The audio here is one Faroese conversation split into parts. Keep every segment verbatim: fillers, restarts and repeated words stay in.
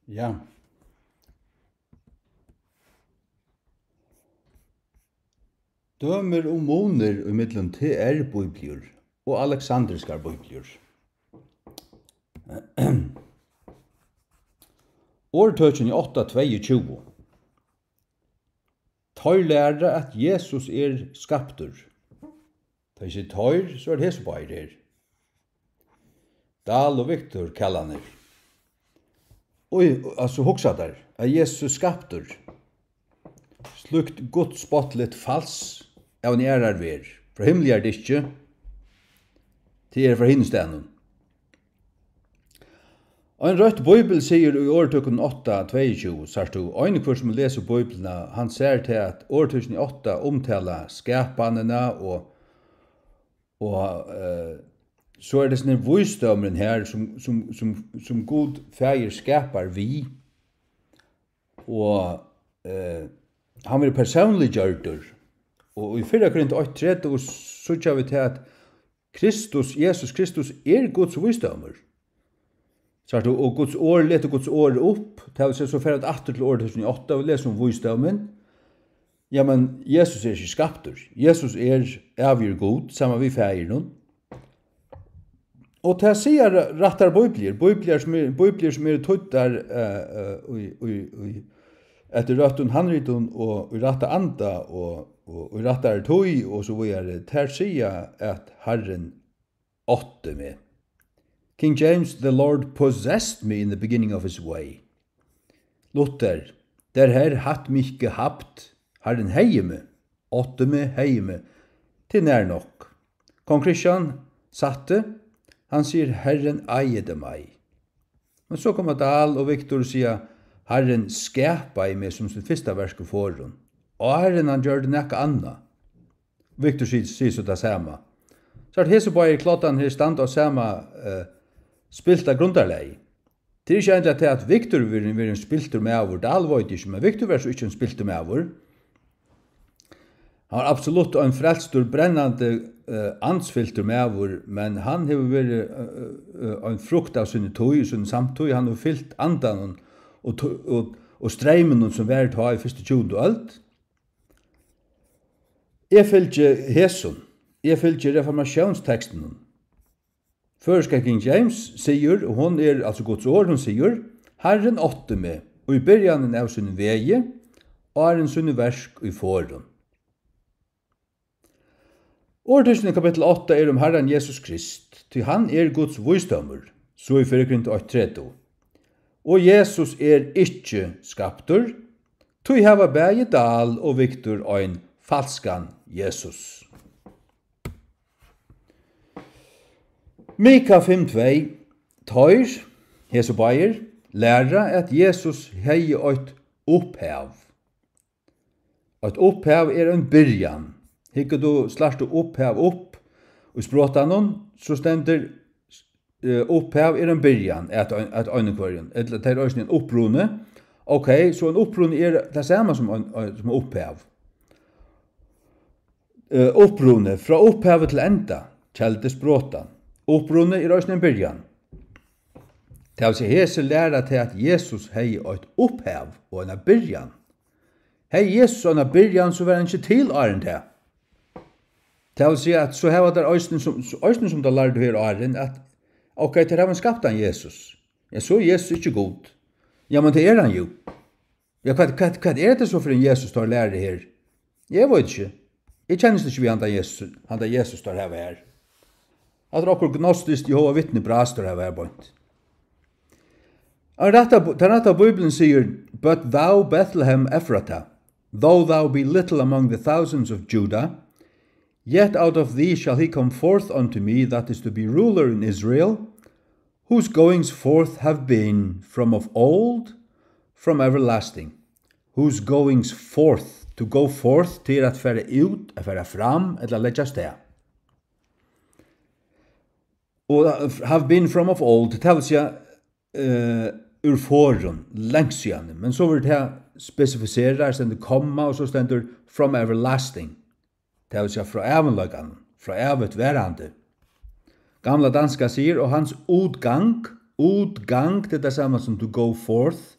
Ja. Dømir um munir ímillum T R-bíbliur og aleksandriskar bíbliur. Orðtøkini átta tveyogtjúgu. Teir læra, at Jesus er skaptur. Tá eg sigi teir, so er hesir báðir her. Dahl og Victor Kallanir. Oj, altso, hugsa tær, at Jesus er skaptur. Slíkt gudsbotligt fals av eini aðrari verð. Frá himli er tað ikki. Tað er frá hinum staðnum. Ein røtt bíbel sigur í Orðtøkunum átta tveyogtjúgu, sært tú, ein hvør sum lesur Bíbliuna, hann sær tað, at Orðtøkini átta umtala skapanina og, og, eh, so er tað sovorðin vísdómurin her, sum, sum, sum, sum Gud Faðir skapar við, og, eh, hann verður persónliggjørdur. Og í fyrra Korint eitt tretivu síggja vit tað, at Kristus, Jesus Kristus, er Guds vísdómur. Sært tú, og Guds orð, letur Guds orð upp, tað vil siga, so fara vit aftur til Orðtøkini átta, og lesa um vísdómin. Ja, men Jesus er ikki skaptur. Jesus er ævigur Gud, saman við Faðirinum. Og tað siga r-, rættar bíbliur, bíbliur sum er, bíbliur sum eru týddar, eh, eh, í, í, í, eftir røttum handritum og í rætta anda og, og í rættari tíð og so víðari. Tær siga, at Harrin átti meg. King James, "The Lord possessed me in the beginning of his way." Luther, "Der Herr hat mich gehabt", Harrin hevði meg, átti meg, hevði meg, til nær nokk. Kong Christian sætti, hann sigur, "Herren eiede mig." Men so koma Dahl og Victor og siga, "Harrin skapaði meg sum sítt fyrsta verk í forðum." Áðrenn hann gjørdi nakað annað. Victor sigur, sigur so tað sama. So at hesir báðir kloddarnir her standa á sama, eh, spilta grundarlagi. Tað er ikki endiliga tað, at Victor verður, verður ein spiltur maður, Dahl veit ikki, men Victor var so ikki ein spiltur maður. Hann var absolutt ein frelstur, brennandi, eh, andsfyltur maður, men hann hevur verið, eh, eh, ein frukt av síni tíð, síni samtíð. Hann hevur fylt andanum og, og, og, og streyminum, sum var tá í fyrstu tjúgundu øld. Eg fylgi hesum. Eg fylgi reformatiónstekstinum. Føroyska King James sigur, og hon er altso Guds orð, hon sigur, "Harrin átti meg í byrjanin av sínum vegi, áðrenn síni verk í forðum." Orðtøkini í kapittul átta er um Harran Jesus Krist, tí hann er Guds vísdómur, so í fyrra Korint eitt tretivu. Og Jesus er ikki skaptur, tí hava bæði Dahl og Victor ein falskan Jesus. Mika fimm tvey, teir, hesir báðir, læra, at Jesus hevði eitt upphav. Eitt upphav er ein byrjan. Hyggur tú, slært tú upphav upp í sprotanum, so stendur, eh, upphav er ein byrjan at ein, at einum hvørjum. Ella tað er eisini ein uppruni. Ok, so ein uppruni er tað sama sum ein, ein, sum upphav. Eh, uppruni, frá upphavi til enda, keldusprotan. Uppruni er eisini ein byrjan. Tað vil siga, hesir læra tað, at Jesus hevði eitt upphav og eina byrjan. Hevði Jesus eina byrjan, so var hann ikki til áðrenn tað. Tað vil siga, at so hava teir eisini sum, eisini sum teir lærdu her áðrenn, at, ok, teir hava ein skaptan Jesus. Ja, so er Jesus ikki Gud. Ja, men tað er hann jú. Ja, hvat, hvat, hvat er tað so fyri ein Jesus, teir læra her? Eg veit ikki. Eg kennist ikki við handa Jesus, handa Jesus, teir hava her. Hatta er okkurt gnostiskt Jehova Vitni bras, teir hava her beint. Ein rætta, tann rætta Bíblian sigur, "But thou, Bethlehem Ephratah, though thou be little among the thousands of Judah, yet out of thee shall he come forth unto me that is to be ruler in Israel, whose goings forth have been from of old, from everlasting." Whose goings forth, to go forth, tað er at fara út, at fara fram, ella leggja av stað. Og have been from of old, tað vil siga, eh, úr forðum, langt síðani. Men so verður tað spesifiserað, stendur komma, og so stendur from everlasting. Tað vil siga frá ævinleikanum, frá ævigt verandi. Gamla danska sigur, og hans udgang, udgang, tað er tað sama sum to go forth,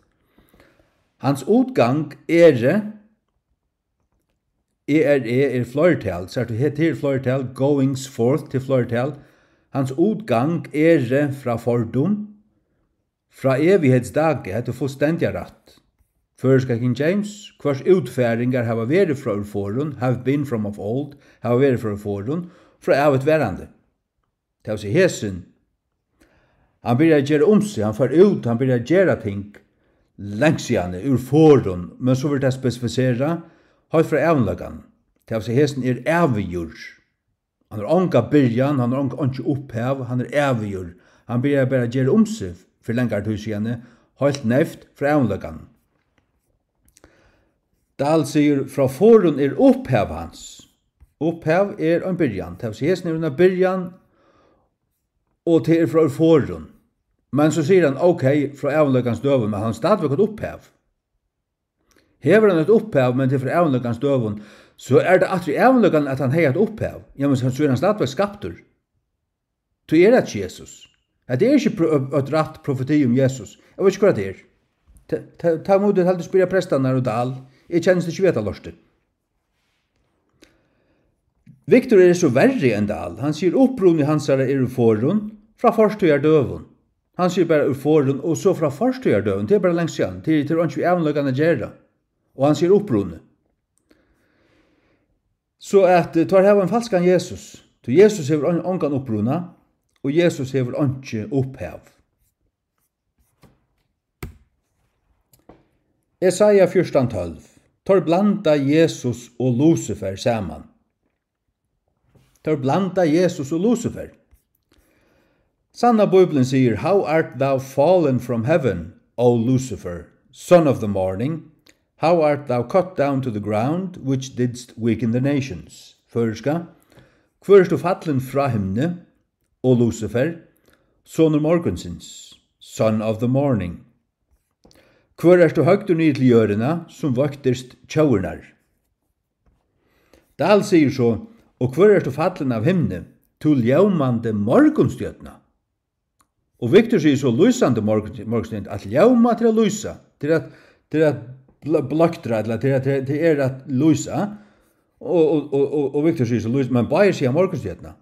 Hans útgang eru, E R E er fleirtal, sært tú, hetta er fleirtal, goings forth til fleirtal. Hans útgang eru frá fordum, frá evigheitsdagi, hetta er fullstendiga rætt. Føroyska King James, hvørs útfaringar hava verið frá úr forðum, have been from of old, hava verið frá úr forðum, frá ævigt varandi. Tað vil siga, hesin, hann byrjar at gera um seg, hann fær út, hann byrjar at gera ting langt síðani, úr forðum, men so verður tað spesifiserað heilt frá ævinleikanum. Tað vil siga, hesin er ævigur. Hann hevur onga byrjan, hann hevur onga, einki upphav, hann er ævigur. Hann byrjar bara at gera um seg fyri langari tíð síðani, heilt neyvt frá ævinleikanum. Dahl sigur, frá forðum er upphav hans. Upphav er ein byrjan, tað vil siga, hesin hevur eina byrjan, og tað er frá forðum. Men so sigur hann, ok, frá ævinleikans døgum, men hann hevur stadigvæk eitt upphav. Hevur hann eitt upphav, men tað er frá ævinleikans døgum, so er tað aftur í ævinleikanum, at hann hevði eitt upphav. Jamen, so er hann stadigvæk skaptur. Tí er hetta Jesus. Hetta er ikki pro-, eitt rætt profeti um Jesus. Eg veit ikki, hvat tað er. Ta, ta, ta mugu tit heldur spyrja prestarnar og Dahl. Eg kennist ikki við hetta lortið. Victor er so verri enn Dahl. Hann sigur, uppruni hansara er úr forðum, frá fortíðardøgum. Hann sigur bara úr forðum og so frá fortíðardøgum. Tað er bara langt síðan. Tað er, tað er einki við ævinleikan at gera. Og hann sigur uppruni. So at, eh, teir hava ein falskan Jesus. Tí Jesus hevur on-, ongan uppruna, og Jesus hevur einki upphav. Esaja fjúrtan tólv. Teir blanda Jesus og Lucifer saman. Teir blanda Jesus og Lucifer. Sanna Bíblian sigur, "How art thou fallen from heaven, O Lucifer, son of the morning? How art thou cut down to the ground, which didst weaken the nations?" Føroyska, "Hvør ert tú fallin frá himni, O Lucifer, sonur morgunsins, son of the morning? Hvør ert tú høgdur niður til jørðina, sum vøktist tjóðirnar?" Dahl sigur so, "Og hvør ert tú fallin av himni, tú ljómandi morgunstjørna?" Og Victor sigur so, "Lýsandi morgun-, morgunstjørna, at ljóma til at lýsa, til at, til at bl-, bløktra, ella til at, til, til er at lýsa." Og, og, og, og, og Victor sigur so, "Lýs-, men báðir siga morgunstjørna."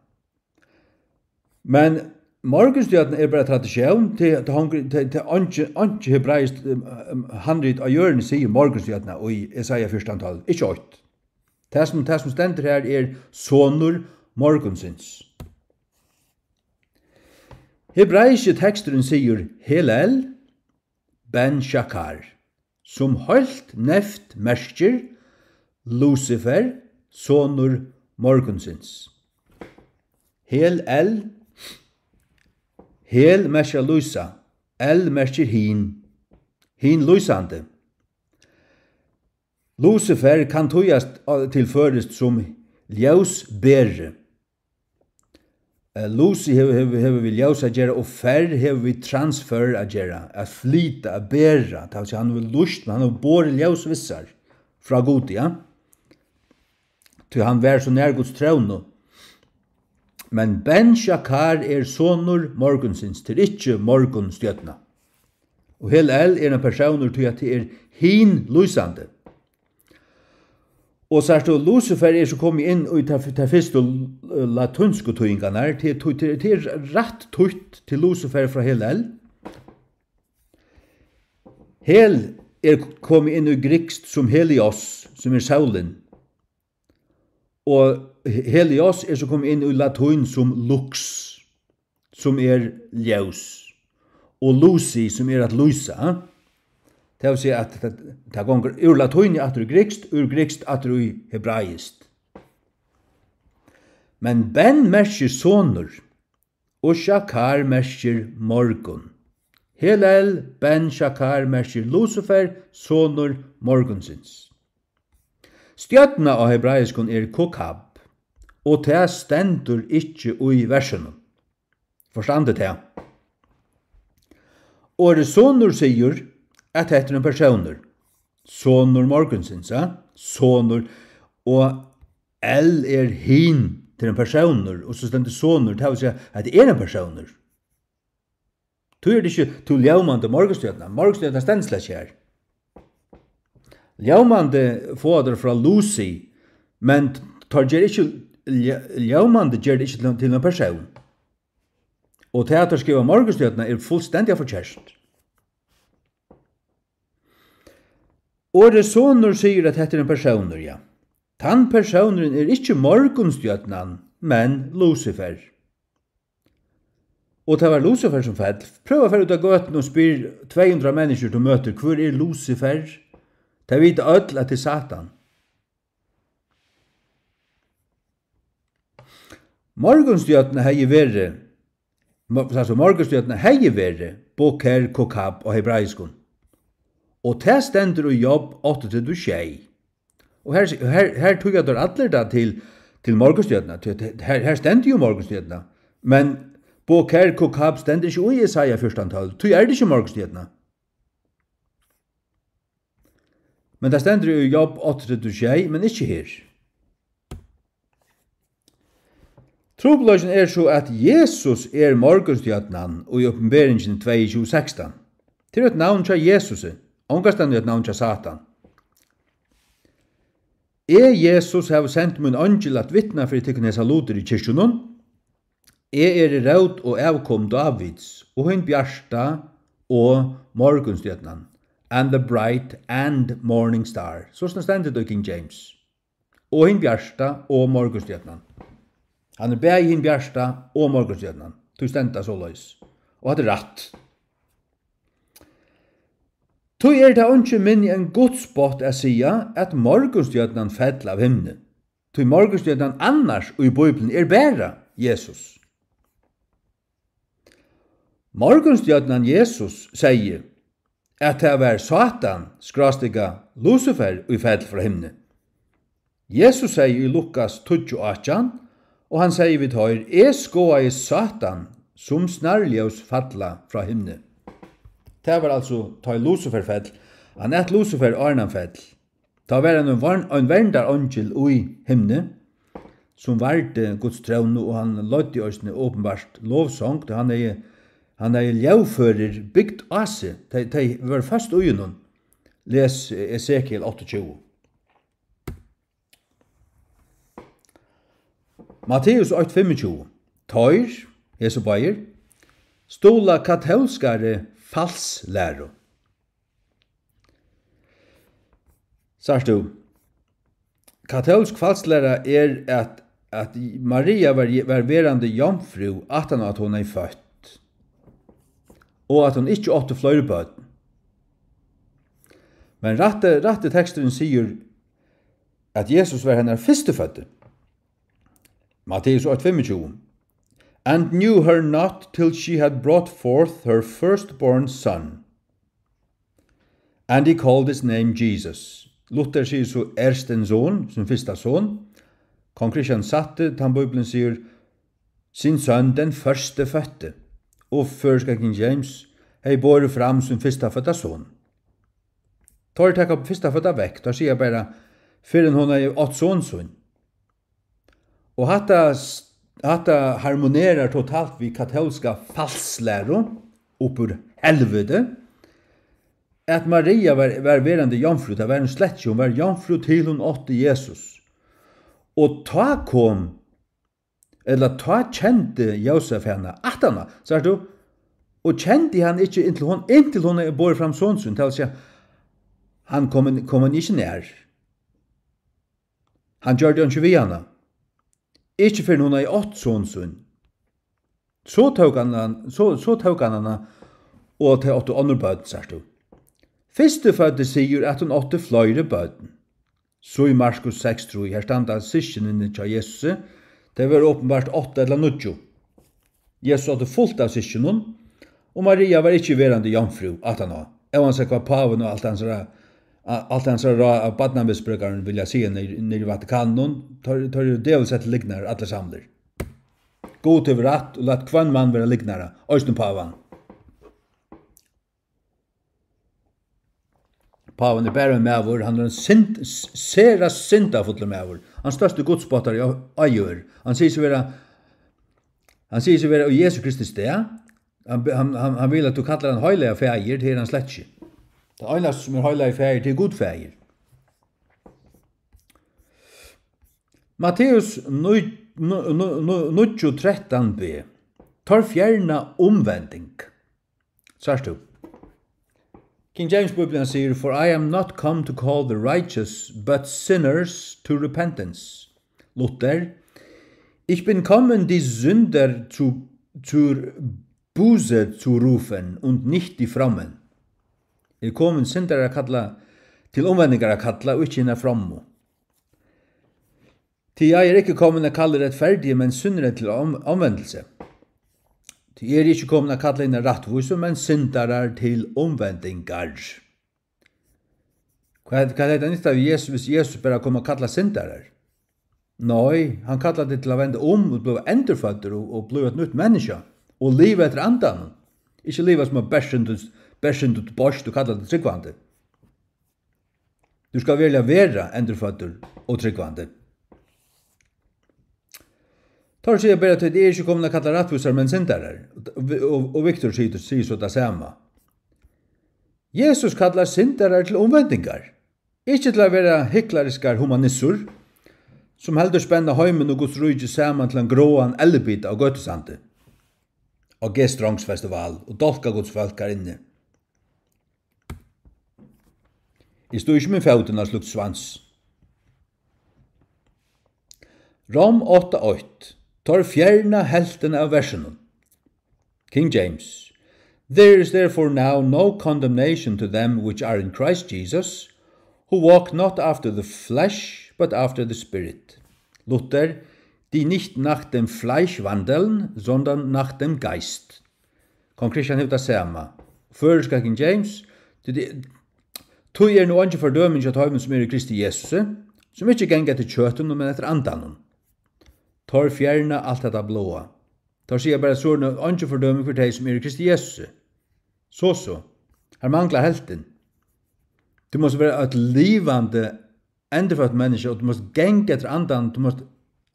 Men morgunstjørna er bara tradisjón, til, til hongur, til, til einki, einki hebraiskt, um, um, handrit á jørðini sigur morgunstjørna í Esaja fjúrtan tólv, ikki eitt. Tað sum, tað sum stendur her er sonur morgunsins. Hebraiski teksturin sigur Hel-El ben Shakar, sum heilt neyvt merkir Lucifer, sonur morgunsins. Hel-El, Hel merkir at lýsa, El merkir hin, hin lýsandi. Lucifer kann týðast á, til føroyskt sum ljósberi. Eh, Lucy hevur, hevur, hevur við ljós at gera, og fer hevur við transfer at gera, at flyta, at bera. Tað vil siga, hann hevur lýst, men hann hevur borið ljós við sær frá Gudi, ja. Tí hann var so nær Guds trónu. Men Ben Shakar er sonur morgunsins, tað er ikki morgunstjørna. Og Hel-El er ein persónur, tí at tað er hin lýsandi. Og sært tú, Lucifer er so komið inn í tær, tær fyrstu, eh, latínsku týðingarnar. Tað er, tað er, tað er rætt týtt til Lucifer frá Hel-El. Hel er komið inn í grikskt sum Helios, sum er sólin. Og Helios er so komið inn í latín sum lux, sum er ljós, og luci, sum er at lýsa. Tað vil siga, at tað, tað gongur úr latíni aftur í grikskt, úr grikskt aftur í hebraiskt. Men Ben merkir sonur, og Shakar merkir morgun. Hel-El ben Shakar merkir Lucifer, sonur morgunsins. Stjørna á hebraiskum er kokab, og tað stendur ikki í versinum. Forstandið tað? Orðið sonur sigur, at hetta er ein persónur. Sonur morgunsins, ja? Sonur. Og El er hin, tað er ein persónur, og so stendur sonur, tað vil siga, at tað er ein persónur. Tí er tað ikki tú ljómandi morgunstjørna. Morgunstjørna stendur slett ikki har. Ljómandi fáa teir frá Lucy, men teir gera ikki, ljó-, ljómandi ger tað ikki til, til ein persón. Og tað, at teir skriva Morgunstjørna, er fullstendiga forkert. Orðið sonur sigur, at hetta er ein persónur, ja. Tann persónurin er ikki Morgunstjørnan, men Lucifer. Og tað var Lucifer, sum fell. Prøva at fara út á gøtuna og spyr tvey hundrað menniskjur, tú møtir, hvør er Lucifer? Tey vita øll, at tað er Satan. Morgunstjørna hevði verið, mo-, altso, morgunstjørna hevði verið Boker Kokab á hebraiskum. Og tað stendur í Job áttaogtretivu sjey. Og her, her, her týða teir allir tað til, til morgunstjørna. Tí at her, her stendur jú morgunstjørna. Men Boker Kokab stendur ikki í Jesaja fjúrtan tólv. Tí er tað ikki morgunstjørna. Men tað stendur í Job áttaogtretivu sjey, men ikki her. Trupulleikin er so, at Jesus er morgunstjørnan í Opinberingini tveyogtjúgu sekstan. Tað er eitt navn hjá Jesusi, ongastaðni eitt navn hjá Satan. Eg, Jesus, havi sent mín eingil at vitna fyri tykkum hesar lutir í kirkjunum. Eg eri rót og avkom Dávids, og hin bjarta og morgunstjørnan, and the bright and morning star. So stendur tað í King James. Og hin bjarta og morgunstjørnan. Hann er bæði hin bjarta og morgunstjørnan. Tí stendur tað soleiðis. Og hatta er rætt. Tí er tað einki minni enn gudsspott at siga, at morgunstjørnan fell av himni. Tí morgunstjørnan annars í Bíbliuni er bara Jesus. Morgunstjørnan Jesus segði, at tað var Satan, skrástrika Lucifer, ið fell frá himni. Jesus segði í Lukas tíggju átjan, og hann segði við teir, eg skoðaði Satan sum snarljós falla frá himni. Tað var altso, tá ið Lucifer fell. Hann æt Lucifer, áðrenn hann fell. Tá var ein, ein vern-, ein verndareingil í himni, sum vardi Guds trónu, og hann leiddi eisini openbart lovsong, tí hann hevði, hann hevði ljóðførir bygd á seg. Tey, tey vóru føst í honum. Les Esekiel áttaogtjúgu. Matteus eitt fimmogtjúgu. Teir, hesi báðir, stuðla katólskari falslæru. Sært tú, katólsk falslæra er, at, at Maria var, var verandi jomfrú, aftan á at hon hevði føtt, og at hon ikki átti fleiri børn. Men rætti, rætti teksturin sigur, at Jesus var hennar fyrstuføddi. Matteus eitt fimmogtjúgu. And knew her not till she had brought forth her firstborn son. And he called his name Jesus. Luther sigur so ersten Sohn, sín fyrsta son. Kong Christian sætti, tann Bíblian sigur, sin søn, den førstefødte. Og føroyska King James hevði borið fram sín fyrstafødda son. Teir taka fyrstafødda vekk, teir siga bara, fyrr enn hon hevði átt son sín. Og hatta s-, hatta harmonerar totalt við katólska falslæru upp úr helviti, at Maria var, var verandi jomfrú, tað var hon slett ikki, hon var jomfrú til hon átti Jesus. Og tá kom, ella tá kendi Jósef hana aftaná, sært tú? Og kendi hann ikki inntil hon, inntil hon hevði borið fram son sín, tað vil siga, hann kom, kom hann ikki nær. Hann gjørdi einki við hana. Ikki fyrr enn hon hevði átt son sín. So tók hann hann, so, so tók hann hana, og tey áttu onnur børn, sært tú. Fyrstuføddi sigur, at hon átti fleiri børn. So í Markus seks trý, her standa systkinini hjá Jesusi, tey vóru openbart átta ella níggju. Jesus átti fult av systkinum, og Maria var ikki verandi jomfrú aftaná. Óansæð hvat pávin og alt hansara, a-, alt hansara ráð av barnamisbrúkarum vilja siga niðri, niðri í Vatikaninum, teir, teir eru djevulsættir lygnarar allir samlir. Gud hevur rætt og lat hvønn mann vera lygnara, eisini pávan. Pávin er bara ein maður, hann er ein synd-, s-, sera syndafullur maður. Hann størsti gudspottari á, á jørð. Hann sigur seg vera, hann sigur seg vera í Jesu Kristi stað. Hann be-, hann, hann, hann vil, at tú kallar hann heilaga faðir, tað er hann slett ikki. Tann einasti, sum er heilagi faðir, tað er Gud faðir. Matteus níggju trettan b. Teir fjerna umvending. Sært tú? King James Bíblian sigur: "For I am not come to call the righteous, but sinners to repentance." Luther: "Ich bin kommen, die Sünder zu, zur Buße zu rufen und nicht die Frommen." Eg er komin syndarar at kalla, til umvendingar at kalla, og ikki hinar frommu. Tí eg er ikki komin at kalla rettferdige, men syndere til om-, omvendelse. Tí eg er ikki komin at kalla hinar rættvísu, men syndarar til umvendingar. Hvat, hvat hevði tað nyttað við Jesus, hvis Jesus bara kom at kalla syndarar? Nei, hann kallar teg til at venda um og blíva endurføddur og, og blíva eitt nýtt menniskja og liva eftir andanum. Ikki liva sum eitt bersindut, bersindut borskt og kalla teg trúgvandi. Tú skal veruliga vera endurføddur og trúgvandi. Teir siga bara, at eg er ikki komin at kalla rættvísar, men syndarar. Og, og, og Viktor sigur, sigur so tað sama. Jesus kallar syndarar til umvendingar, ikki til at vera hyklariskar humanissur, sum heldur spenna heimin og Guds ríki saman til ein gráan ellibita á gøtusandi, á G-Strongs festival og dálka Guds fólk har inni. Eg stígi ikki mín fót inn á slíkt svans. Rom átta eitt. Teir fjerna helvtina av versinum. King James. "There is therefore now no condemnation to them which are in Christ Jesus, who walk not after the flesh, but after the Spirit." Luther: "Die nicht nach dem Fleisch wandeln, sondern nach dem Geist." Kong Kristian hevur tað sama. Føroyska King James: "Tí, tí er nú eingin fordøming hjá teimum, sum eru í Kristi Jesusi, sum ikki ganga eftir kjøtinum, men eftir andanum." Teir fjerna alt hetta bláa. Teir siga bara, so er nú eingin fordøming fyri tey, sum eru í Kristi Jesusi. So, so. Har manglar helvtin. Tú mást vera eitt livandi, endurfødt menniskja, og tú mást ganga eftir andanum, tú mást,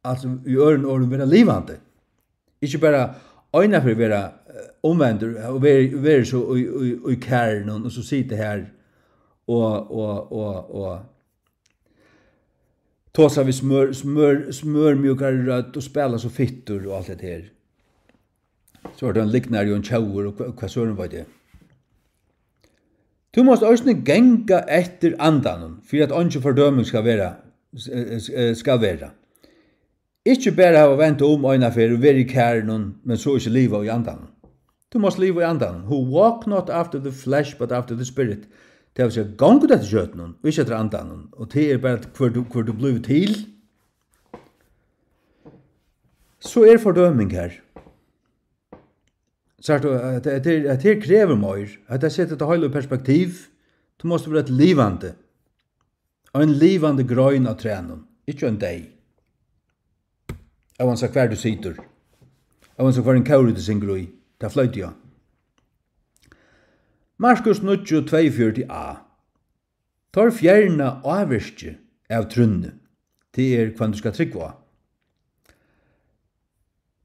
altso, í øðrum orðum, vera livandi. Ikki bara eina ferð vera, eh, umvendur og vera, vera so í, í, í kærnum og so sita har og, og, og, og tosa við smør, smør, smørmjúkari rødd og spæla so fittur og alt hetta her. So er tað ein lygnari og ein tjóvur og hva, hvat søren veit eg. Tú mást eisini ganga eftir andanum, fyri at eingin fordøming skal vera, s-, eh, s-, eh, skal vera. Ikki bara hava vent um eina ferð og verið í kærnum, men so ikki liva í andanum. Tú mást liva í andanum. "Who walk not after the flesh, but after the Spirit." Tað vil siga, gongur eftir kjøtinum, og ikki eftir andanum. Og tað er bara, hvør tú, hvør tú blívur til. So er fordøming her. Sært tú, at, at, at her krevur meir, at tað setir tað heila í perspektiv. Tú mást vera eitt livandi, ein livandi grein á trænum, ikki ein deyð. Óansæð hvar tú situr, óansæð hvørjum kóri tú syngur í, tað floyt á. Markus níggju tveyogfjøruti a. Teir fjerna ávirki av trúnni, tað er, hvønn tú skal trúgva á.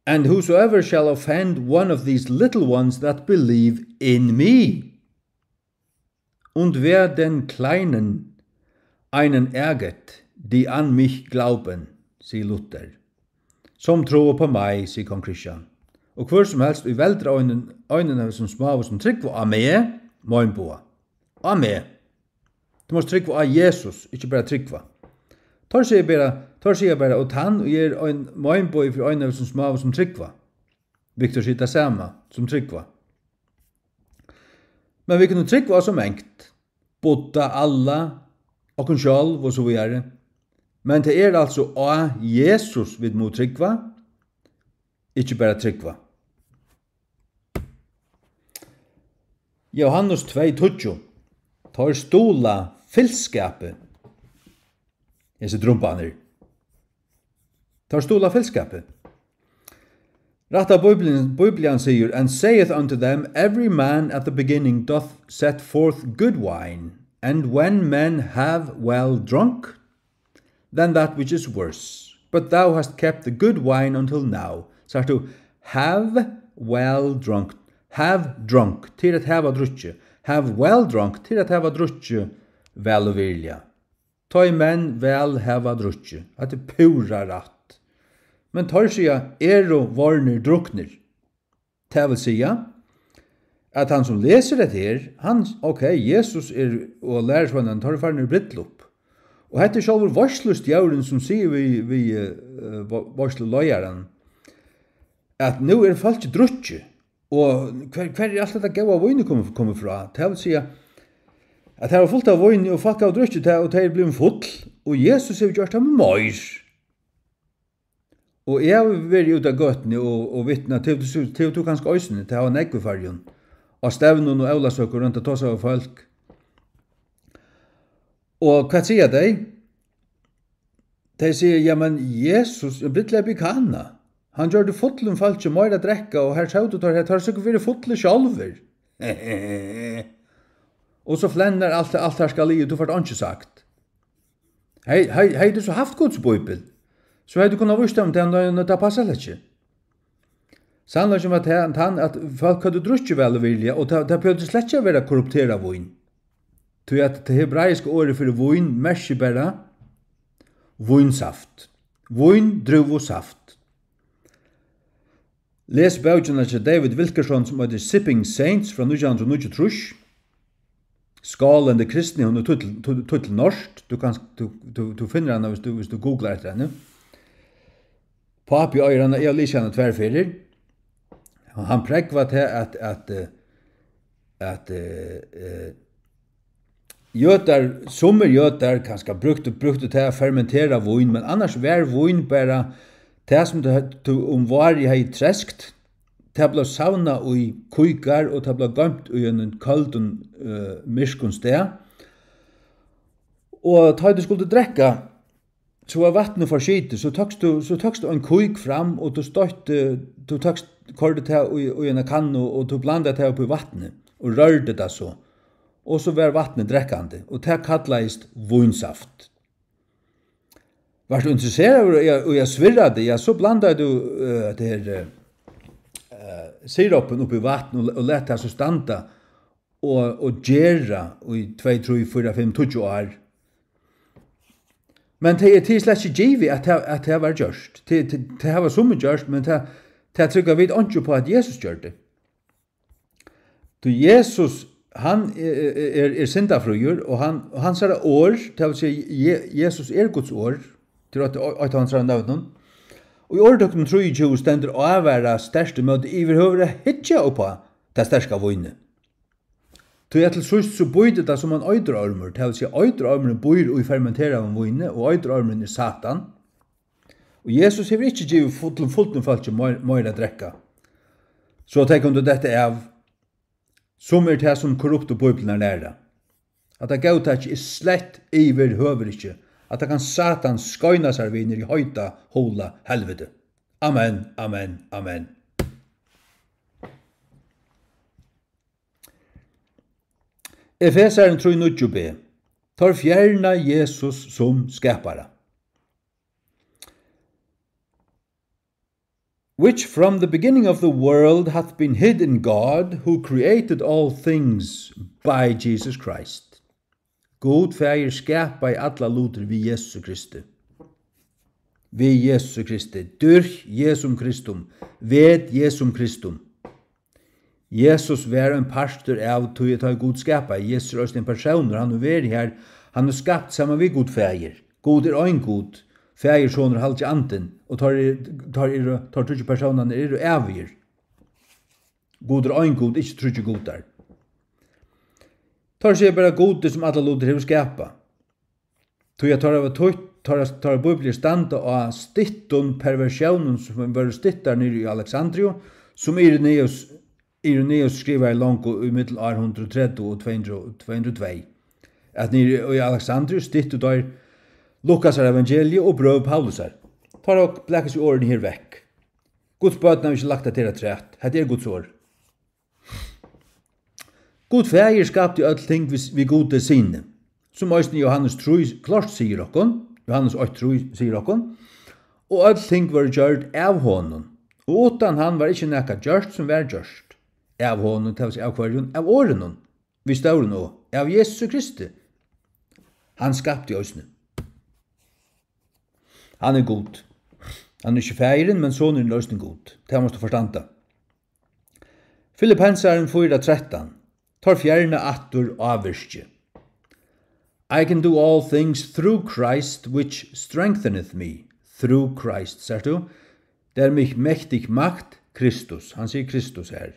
"And whosoever shall offend one of these little ones that believe in me, und wer den kleinen einen ärgert, die an mich glauben", sigur Luther. "Som tror på mig", sigur kong Kristian. "Og hvør sum helst, ið veldur einum, einum av hesum smáu, sum trúgva á meg", meinboga, á meg. Tú mást trúgva á Jesus, ikki bara trúgva. Teir siga bara, teir siga bara, "Og tann, ið er ein meinbogi fyri ein av hesum smáu, sum trúgva." Viktor sigur tað sama, "sum trúgva." Men vit kunnu trúgva á so mangt. Buddha, Allah, okkum sjálv og so víðari. Men tað er altso á Jesus, vit mugu trúgva, ikki bara trúgva. Jóhannes tvey tíggju. Teir stuðla fylskapi. Hesir drumbarnir. Teir stuðla fylskapi. Rætta Bíblian, Bíblian sigur, "And saith unto them, every man at the beginning doth set forth good wine, and when men have well drunk, then that which is worse. But thou hast kept the good wine until now." Sært tú, "have well drunk." "Have drunk", til at hava drukkið. "Have well drunk", til at hava drukkið væl og virðiliga. Tá ið menn væl hava drukkið. Hatta er púra rætt. Men teir siga, eru vorðnir druknir. Tað vil siga, at hann sum lesur hetta her, hann, ok, Jesus er, og lærisveinarnir, teir eru farnir í brúdleyp. Og hetta er sjálvur veitslustjórin, sum sigur við, við, eh, ve-, veitsluleiðaran, at nú er fólkið drukkið, og hvar, hvar er alt hetta góða vínið komið, komið frá? Tað vil siga, at her var fult av víni, og fólk hava drukkið tað, og tey eru blivin full, og Jesus hevur gjørt tað meir. Og eg havi verið úti á gøtuni og, og vitnað, tað hevur tú, tað hevur tú kanska eisini, tað hava nógv í Føroyum, á stevnum og ólavsøku, roynt at tosa við fólk. Og hvat siga tey? Tey siga, "Jamen, Jesus, brúdleypið í Kana, hann gjørdi fullum fólki meira at drekka, og her sótu teir, her, teir sikkurt verið fullir sjálvir." Og so flennir alt, alt her skal liðið, tú fært einki sagt. Hey, hey, hey, tú so haft Guds bíbel, so hevði tú kunnað víst teimum, tað, tað, tað passar slett ikki. Sannleikin var tann, tann, at fólk høvdu drukkið væl og virðiliga, og tað, tað behøvdi slett ikki at vera korrupterað vín. Tí at tað hebraiska orðið fyri vín merkir bara vínsaft. Víndrúvusaft. Les bókina hjá David Wilkerson, sum eitur Sipping Saints, frá nítjan hundrað og níggjuogtrýss. Skálandi kristni, hon er týdd til, týdd, týdd til norskt. Tú kanst, tú, tú, tú finnur hana, viss tú, viss tú googlar eftir henni. Pápi eigur hana, eg havi lisið hana tvær ferðir. Hann, hann prógvar tað, at, at, eh, at, eh, eh, jødar, summir jødar kanska brúktu, brúktu tað at fermentera vín, men annars var vín bara tað, sum tú hø-, tú um várið hevði treskt. Tað bleiv savnað í kíkar, og tað bleiv goymt í einum køldum, eh, myrkum stað. Og tá ið tú skuldi drekka, so var vatnið for skitið, so tókst tú, so tókst tú ein kík fram, og tú stoytti, tú tókst, koyrdi tað í, í eina kannu, og tú blandaði tað upp í vatnið, og rørdi tað so. Og so var vatnið drekkandi, og tað kallaðist vínsaft. Vart tú interesseraður í at, í at svirra tað, ja, so blandaði tú, eh, hetta her, eh, eh, siropin upp í vatn og, og læt tað so standa og, og gera í tvey, trý, fýra, fimm, tíggju ár. Men tað er, tað er slett ikki givið, at tað, at tað var gjørt. Tað, tað, tað hava summi gjørt, men tað, tað trúgva vit einki upp á, at Jesus gjørdi. Tí Jesus, hann er, er, er syndafríur, og hann, og hansara orð, tað vil siga, Je-, Jesus er Guds orð, til eitt, eitt av hansara nøvnum. Og í Orðtøkunum trýogtjúgu stendur ávara sterkt ímóti yvirhøvur at hyggja upp á tað sterka vínið. Tí at til síðst so bítur tað sum ein eiturormur, tað vil siga, eiturormurin býr í fermenteraðum víni, og eiturormurin er Satan. Og Jesus hevur ikki givið fullum, fullum fólki meir, meira at drekka, so at tey kundu detta av, sum er tað, sum korruptu bíblarnar læra. At tað góðtaki er slett yvirhøvur ikki, at tað kann Satan skeina sær við niður í heita, hula helviti. Amen, amen, amen. Efesarin trý níggju b. Teir fjerna Jesus sum skapara. Which from the beginning of the world hath been hid in God, who created all things by Jesus Christ. Gud Faðir skapaði allar lutir við Jesu Kristi. Við Jesu Kristi. Dyrk Jesum Kristum. Vet Jesum Kristum. Jesus var ein partur av tí, tá ið Gud skapaði. Jesus er eisini ein persónur, hann hevur verið har, hann er skapt saman við Gud Faðir. Gud er ein Gud, Faðir, Sonur, Halgi Andin, og teir eru, teir eru, teir tríggir persónarnir eru ævigir. Gud er ein Gud, ikki tríggir gudar. Teir siga bara, Gud, sum allar lutir hevur skapað. Tí at teir hava týtt, teirra, teirra bíbliur standa á styttum perversiónum, sum vóru styttar niðri í Alexandriu, sum Irenaeus, Irenaeus skrivaði longu í millum ár hundrað og tretivu og tvey hundrað, tvey hundrað og tvey, at niðri í Alexandriu styttu teir Lukasar evangeliið og brøv Paulusar. Teir hava blakað seg orðini her vekk. Guds børn hava ikki lagt tað her afturat. Hetta er Guds orð. Gud Faðir skapti øll ting við, við Gudi Syni, sum eisini Jóhannes trý klárt sigur okkum, Jóhannes eitt trý sigur okkum, og øll ting vóru gjørd av honum, og uttan hann var ikki nakað gjørt, sum var gjørt. Av honum, tað vil siga, av hvørjum? Av orðinum, við stórum O, av Jesusi Kristi. Hann skapti eisini. Hann er Gud. Hann er ikki Faðirin, men Sonurin er eisini Gud. Tað mást tú forstanda. Filippensarin fýra trettan. Teir fjerna aftur ávirki. "I can do all things through Christ, which strengtheneth me." Through Christ, sært tú? "Der mich mächtig macht", Kristus. Hann sigur Kristus her.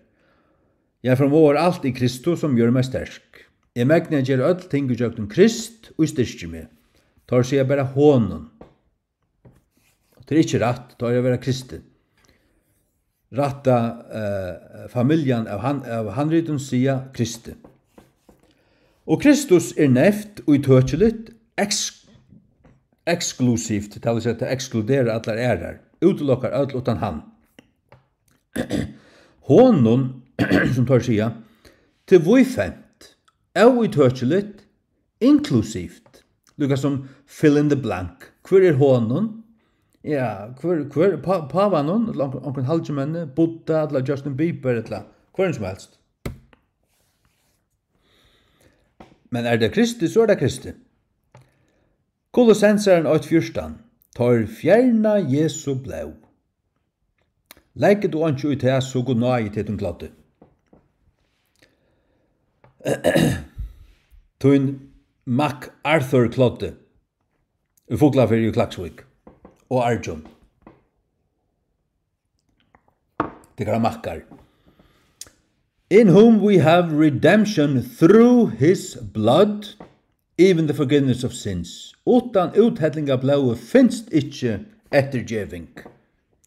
"Jeg formår alt i Kristus, som gjør meg sterk." Eg megni at gera øll ting ígjøgnum Krist, ið styrkir meg. Teir siga bara honum. Tað er ikki rætt, tá er at vera kristin. Rætta, eh, familjan av han-, av handritum siga kristin. Og Kristus er nevnt ítøkiligt, eks-, eksklusivt, tað vil siga, tað ekskluderar allar aðrar, útilokar øll uttan hann. Honum, sum teir siga, til víðfemt, óítøkiligt, inklusivt, líka sum fill in the blank. Hvør er honum? Ja, hvør, hvør, pá-, pávanum, ella onkrum, onkrum halgimenni, Buddha, ella Justin Bieber, ella hvørjum sum helst. Men er tað kristið, so er tað kristið. Kolossensarin eitt fjúrtan. Teir fjerna Jesu blóð. Legg tú einki í tað, so Gud náði teg, tín kloddi. Tín MacArthur kloddi. Í Fuglafirði og Klaksvík. Og Argjum. Tykkara makkar. "In whom we have redemption through his blood, even the forgiveness of sins." Uttan úthelling av blóði finst ikki eftirgeving.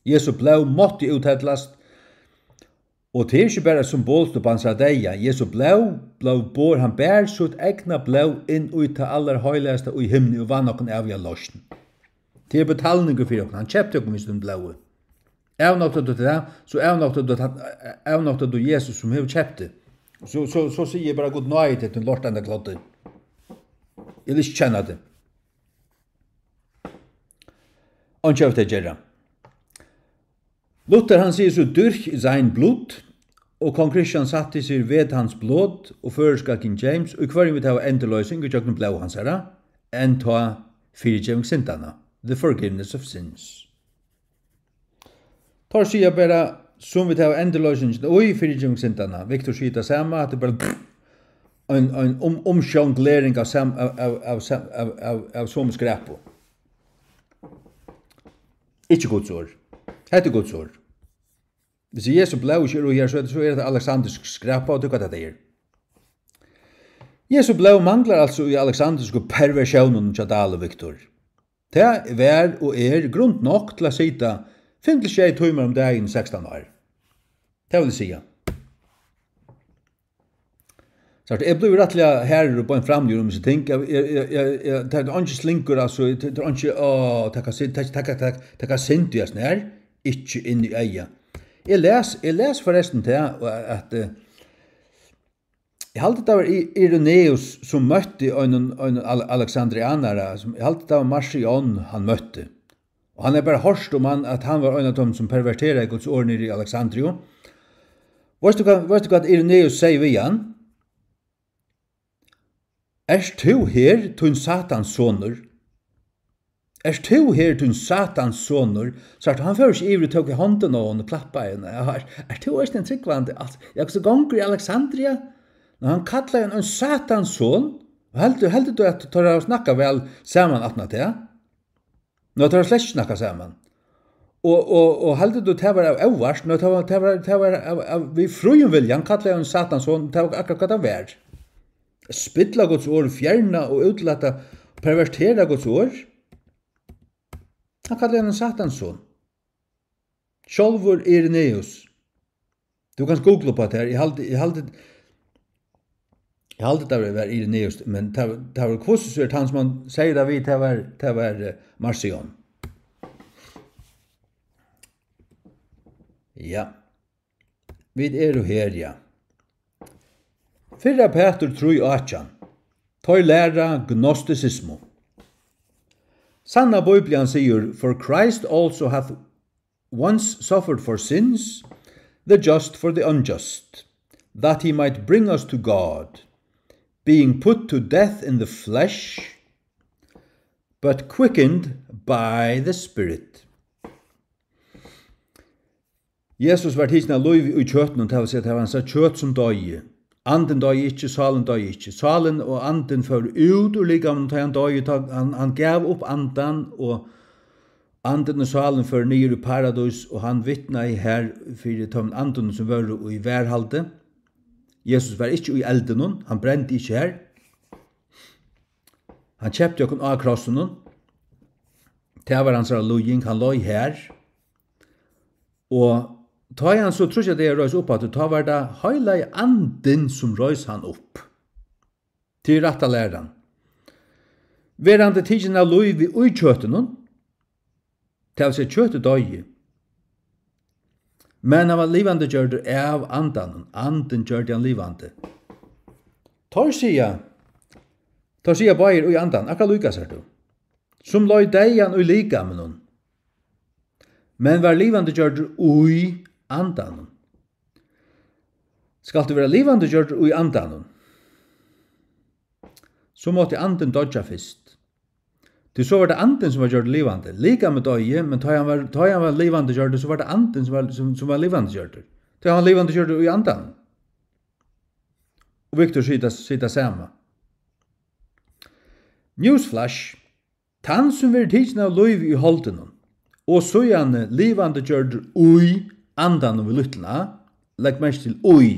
Jesu blóð mátti úthellast, og tað er ikki bara eitt symbolskt upp á hansara deyða. Jesu blóð, blóð bar, hann bar sítt egna blóð inn í tað allarheilagasta í himni og vann okkum æviga loysn. Tað er betalningur fyri okkum. Hann keypti okkum við sínum blóði. Avnoktar tú tað, so avnoktar tú, avnoktar tú Jesus, sum hevur keypt teg. So, so, so sigi eg bara, Gud náði teg, tín lortandi kloddi. Eg vil ikki kenna teg. Einki av tað gera. Luther, hann sigur so, "Durch sein Blut", og kong Christian satte seg, "Ved hans blod", og føroyska King James, "í hvørjum vit hava endurloysing ígjøgnum blóð hansara", enn tá fyrigeving syndanna, the forgiveness of sins. Teir siga bara, "Sum vit hava endurloysingina í fyrigeving syndanna." Victor sigur tað sama, at tað er bara ein, ein um, umsjonglering av sam-, av, av, av, sam-, av, av, av somu skræpu. Ikki Guds orð. Hetta er Guds orð. Hvis Jesu blóð ikki er í her, so er, so er tað aleksandrisk skræpa, og tað er hvat tað er. Jesu blóð manglar altso í aleksandrisku perversjónunum hjá Dahl og Victor. Tað var og er grund nokk til at sita fimm til sjey tímar um dagin í sekstan ár. Tað vil eg siga. Sært, eg blívi rættiliga harður og beint fram um hesi ting. Eg, eg, eg, eg, eg, tað er einki slingur, altso, tað er einki, áh, tað kann sy-, tað, tað, tað, tað kann synd í hasum her, ikki inn í eygað. Eg les, eg les forrestin tað, at, eh, eg haldi, tað var I-, Irenaeus, sum møtti einum, einum Ale-, aleksandrianara, sum, eg haldi, tað var Marcion, hann møtti. Og hann er bara hoyrt um hann, at hann var ein av teimum, sum perverteraði Guds orð niðri í Alexandriu. Veitst tú hvat, veitst tú hvat Irenaeus segði við hann? "Ert tú her, tín Satans sonur? Ert tú her, tín Satans sonur?" Sært, hann fór ikki yvir og tók í hondina á honum og klappaði. "Nei, ert, ert tú eisini ein trúgvandi?" Alt, ja, hvussu gongur í Alexandria? Men hann kallaði hann ein Satans son. Og heldur, heldur tú, at teir hava snakkað væl saman aftan á tað? Nú, teir hava slett ikki snakkað saman. Og, og, og heldur tú, tað var av óvart? Nú, tað var, tað var, tað var av, av, við fríum vilja. Hann kallaði hann Satans son, tað var akkurát hvat tað var. Spilla Guds orð, fjerna og útlata, pervertera Guds orð. Hann kallaði hann Satans son. Sjálvur Irenaeus. Tú kanst googla upp á tað her. Eg haldi, eg haldi, eg haldi, tað var, var Irenaeus, men tað, tað var, hvussu so er, tann sum hann segði tað við, tað var, tað var, eh, Marcion. Ja. Vit eru her, ja. Fyrra Pætur trý átjan. Teir læra gnostisismu. Sanna Bíblian sigur, "For Christ also hath once suffered for sins, the just for the unjust, that he might bring us to God, being put to death in the flesh, but quickened by the Spirit. Jesus var tikin av lívi í kjøtinum, tað vil siga, tað var hansara kjøt sum doyði. Andin doyði ikki, sálin doyði ikki. Sálin og andin fóru út úr likaminum, tá hann doyði, tá hann, hann gav upp andan, og andin og sálin fóru niður í paradís, og hann vitnaði har fyri teimum andunum, sum vóru í varðhaldi. Jesus var ikki í eldinum, hann brendi ikki har. Hann keypti okkum á krossinum. Tað var hansara líðing, hann leið har. Og tá ið hann so tríggjar dagar reis upp aftur, tá var tað heilagi andin, sum reis hann upp. Tað er rætta læran. Verandi tikin av lívi í kjøtinum, tað vil siga, kjøtið doyði, men hann var livandi gjørdur av andanum. Andin gjørdi hann livandi. Teir siga, teir siga báðir í andan, akkurát líka, sært tú, sum leið deyðan í likaminum, men var livandi gjørdur í andanum. Skalt tú vera livandi gjørdur í andanum, so mátti andin doyggja fyrst. Tí so var tað andin, sum var gjørdur livandi. Likamið doyði, men tá hann var, tá hann var livandi gjørdur, so var tað andin, sum var, sum, sum var livandi gjørdur. Tí hann var livandi gjørdur í andanum. Og Viktor sigur tað, sigur tað sama. Newsflash. Tann, sum verður tikin av lívi í holdinum, og síðani livandi gjørdur í andanum við lítlum a, legg merki til í,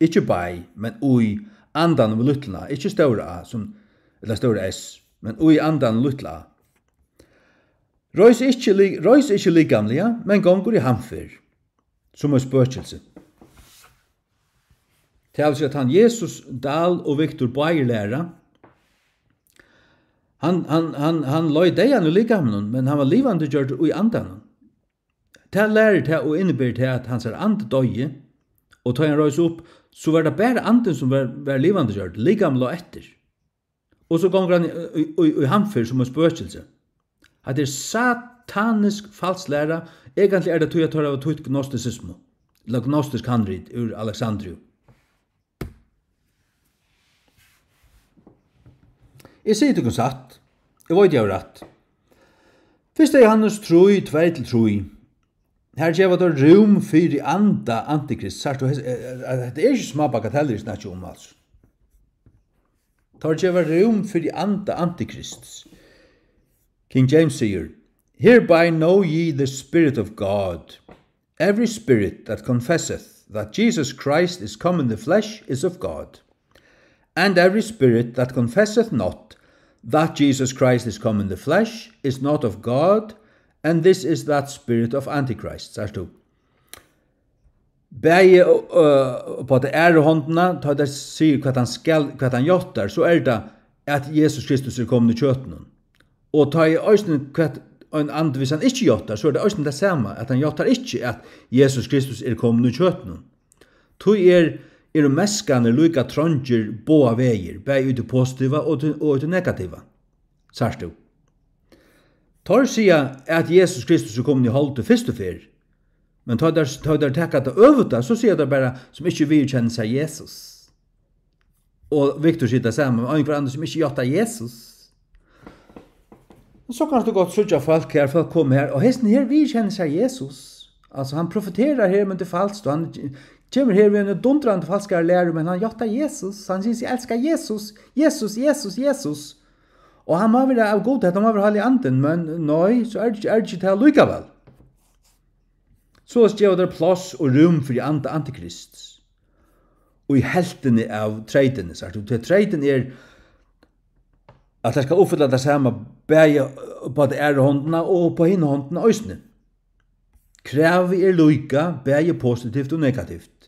ikki by, men í andanum við lítlum a, ikki stóra a, sum, ella stóra S, men í andanum lítla a. Reis ikki li-, reis ikki likamliga, men gongur í hamferð, sum eitt spøkilsi. Tað vil siga, at hann Jesus, Dahl og Viktor báðir læra, hann, hann, hann, hann leið deyðan í likaminum, men hann var livandi gjørdur í andanum. Tað lærir tað og inniber tað, at hansara andi doyði, og tá hann reis upp, so var tað bara andin, sum var, var livandi gjørdur, likamið lá eftir. Og so gongur hann í, í, í, í hamferð sum eitt spøkilsi. Hatta er satanisk falsk læra. Eigentliga er tað tí, at teir hava týtt gnostisismu, ella gnostisk handrit úr Alexandriu. Eg sigi tykkum satt, eg veit, eg havi rætt. Fyrsta Jóhannes trý, tvey til trý. Her geva teir rúm fyri anda antikrist. Sært tú, hes-, eh, eh, hetta er ikki smá bagatellir, eg snakki um, altso. Teir geva rúm fyri anda antikrists. King James sigur, "Hereby know ye the Spirit of God. Every spirit that confesseth that Jesus Christ is come in the flesh is of God. And every spirit that confesseth not that Jesus Christ is come in the flesh is not of God, and this is that spirit of Antichrist," sært tú. Bæði, øh, upp á ta aðru hondina, tá tað sigur, hvat hann skal, hvat hann játtar, so er tað, at Jesus Kristus er komin í kjøtinum. Og tá er eisini, hvat ein andi, hvis hann ikki játtar, so er tað eisini tað sama, at hann játtar ikki, at Jesus Kristus er komin í kjøtinum. Tí er, eru meskarnir líka trongir báðar vegir, bæði í tí positiva og tí, og í tí negativa. Sært tú? Teir siga, at Jesus Kristus er komin í holdið fyrstu ferð, men tá teir, tá teir taka tað øvuta, so siga teir bara, sum ikki viðurkennir sær Jesus. Og Viktor sigur tað sama, men einhvør annar sum ikki játtar Jesus. Og so kanst tú gott síggja fólk her, fólk koma her, og hesin her viðurkennir sær Jesus. Altso, hann profeterar her, men tað er falskt, og hann kemur her við eini dundrandi falskari læru, men hann játtar Jesus. Hann sigur seg elska Jesus. Jesus, Jesus, Jesus. Og hann má vera av Gud, hetta má vera Heilagi Andin, men nei, so er tað ikki, er tað ikki tað allíkavæl. Soleiðis geva teir pláss og rúm fyri anda antikrists í helvtini av treytini, sært tú? Tí treytin er, at tað skal uppfylla tað sama, bæði upp á ta aðru hondina og upp á hina hondina eisini. Kravið er líka, bæði positivt og negativt.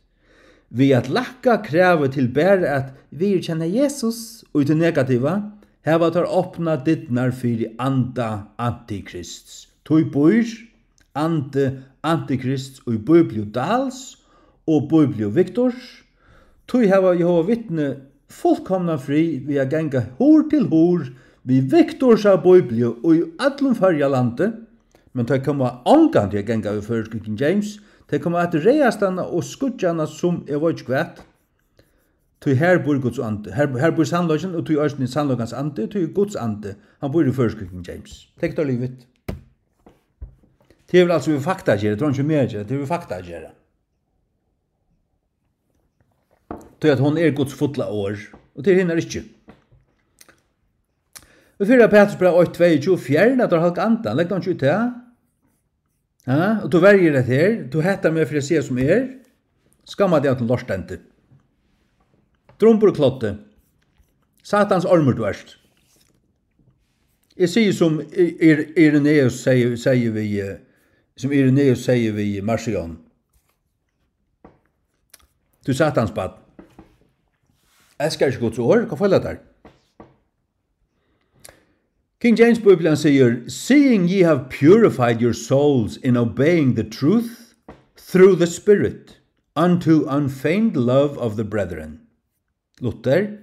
Við at lækka kravið til bara at viðurkenna Jesus í tí negativa, hava teir opnað dyrnar fyri anda antikrists. Tí býr andi antikrists í Bíbliu Dahls og Bíbliu Viktors. Tí hava Jehova Vitni fullkomnan frið við at ganga hurð til hurð við Viktorsa Bíbliu í øllum Føroyalandi, men tey koma ongantíð at ganga við føroysku King James, tey koma at ræðast hana og skýggja hana sum eg veit ikki hvat. Tí her býr Guds andi, her, her býr sannleikin, og tí eisini sannleikans andi, tí Guds andi, hann býr í føroysku King James. Take it or leave it. Tað hevur altso við fakta at gera, tað hevur einki við meg at gera, tað hevur við fakta at gera. Tí at hon er Guds fulla orð, og tað er hennara ikki. Og fyrra Petrus brev eitt tveyogtjúgu, fjerna tær heilaga andan, legg tær ikki í tað. Ha? Og tú verjir hetta her, tú hatar meg fyri at siga sum er. Skamma teg, tú lortendi. Drumbur og kloddi. Satans ormur tú ert. Eg sigi sum I-, Ir-, Irenaeus segði, segði við, eh, sum Irenaeus segði við Marcion. Tú Satans barn. Elskar ikki Guds orð, hvat feilar tær? King James Bíblian sigur, "Seeing ye have purified your souls in obeying the truth through the Spirit, unto unfeigned love of the brethren." Luther,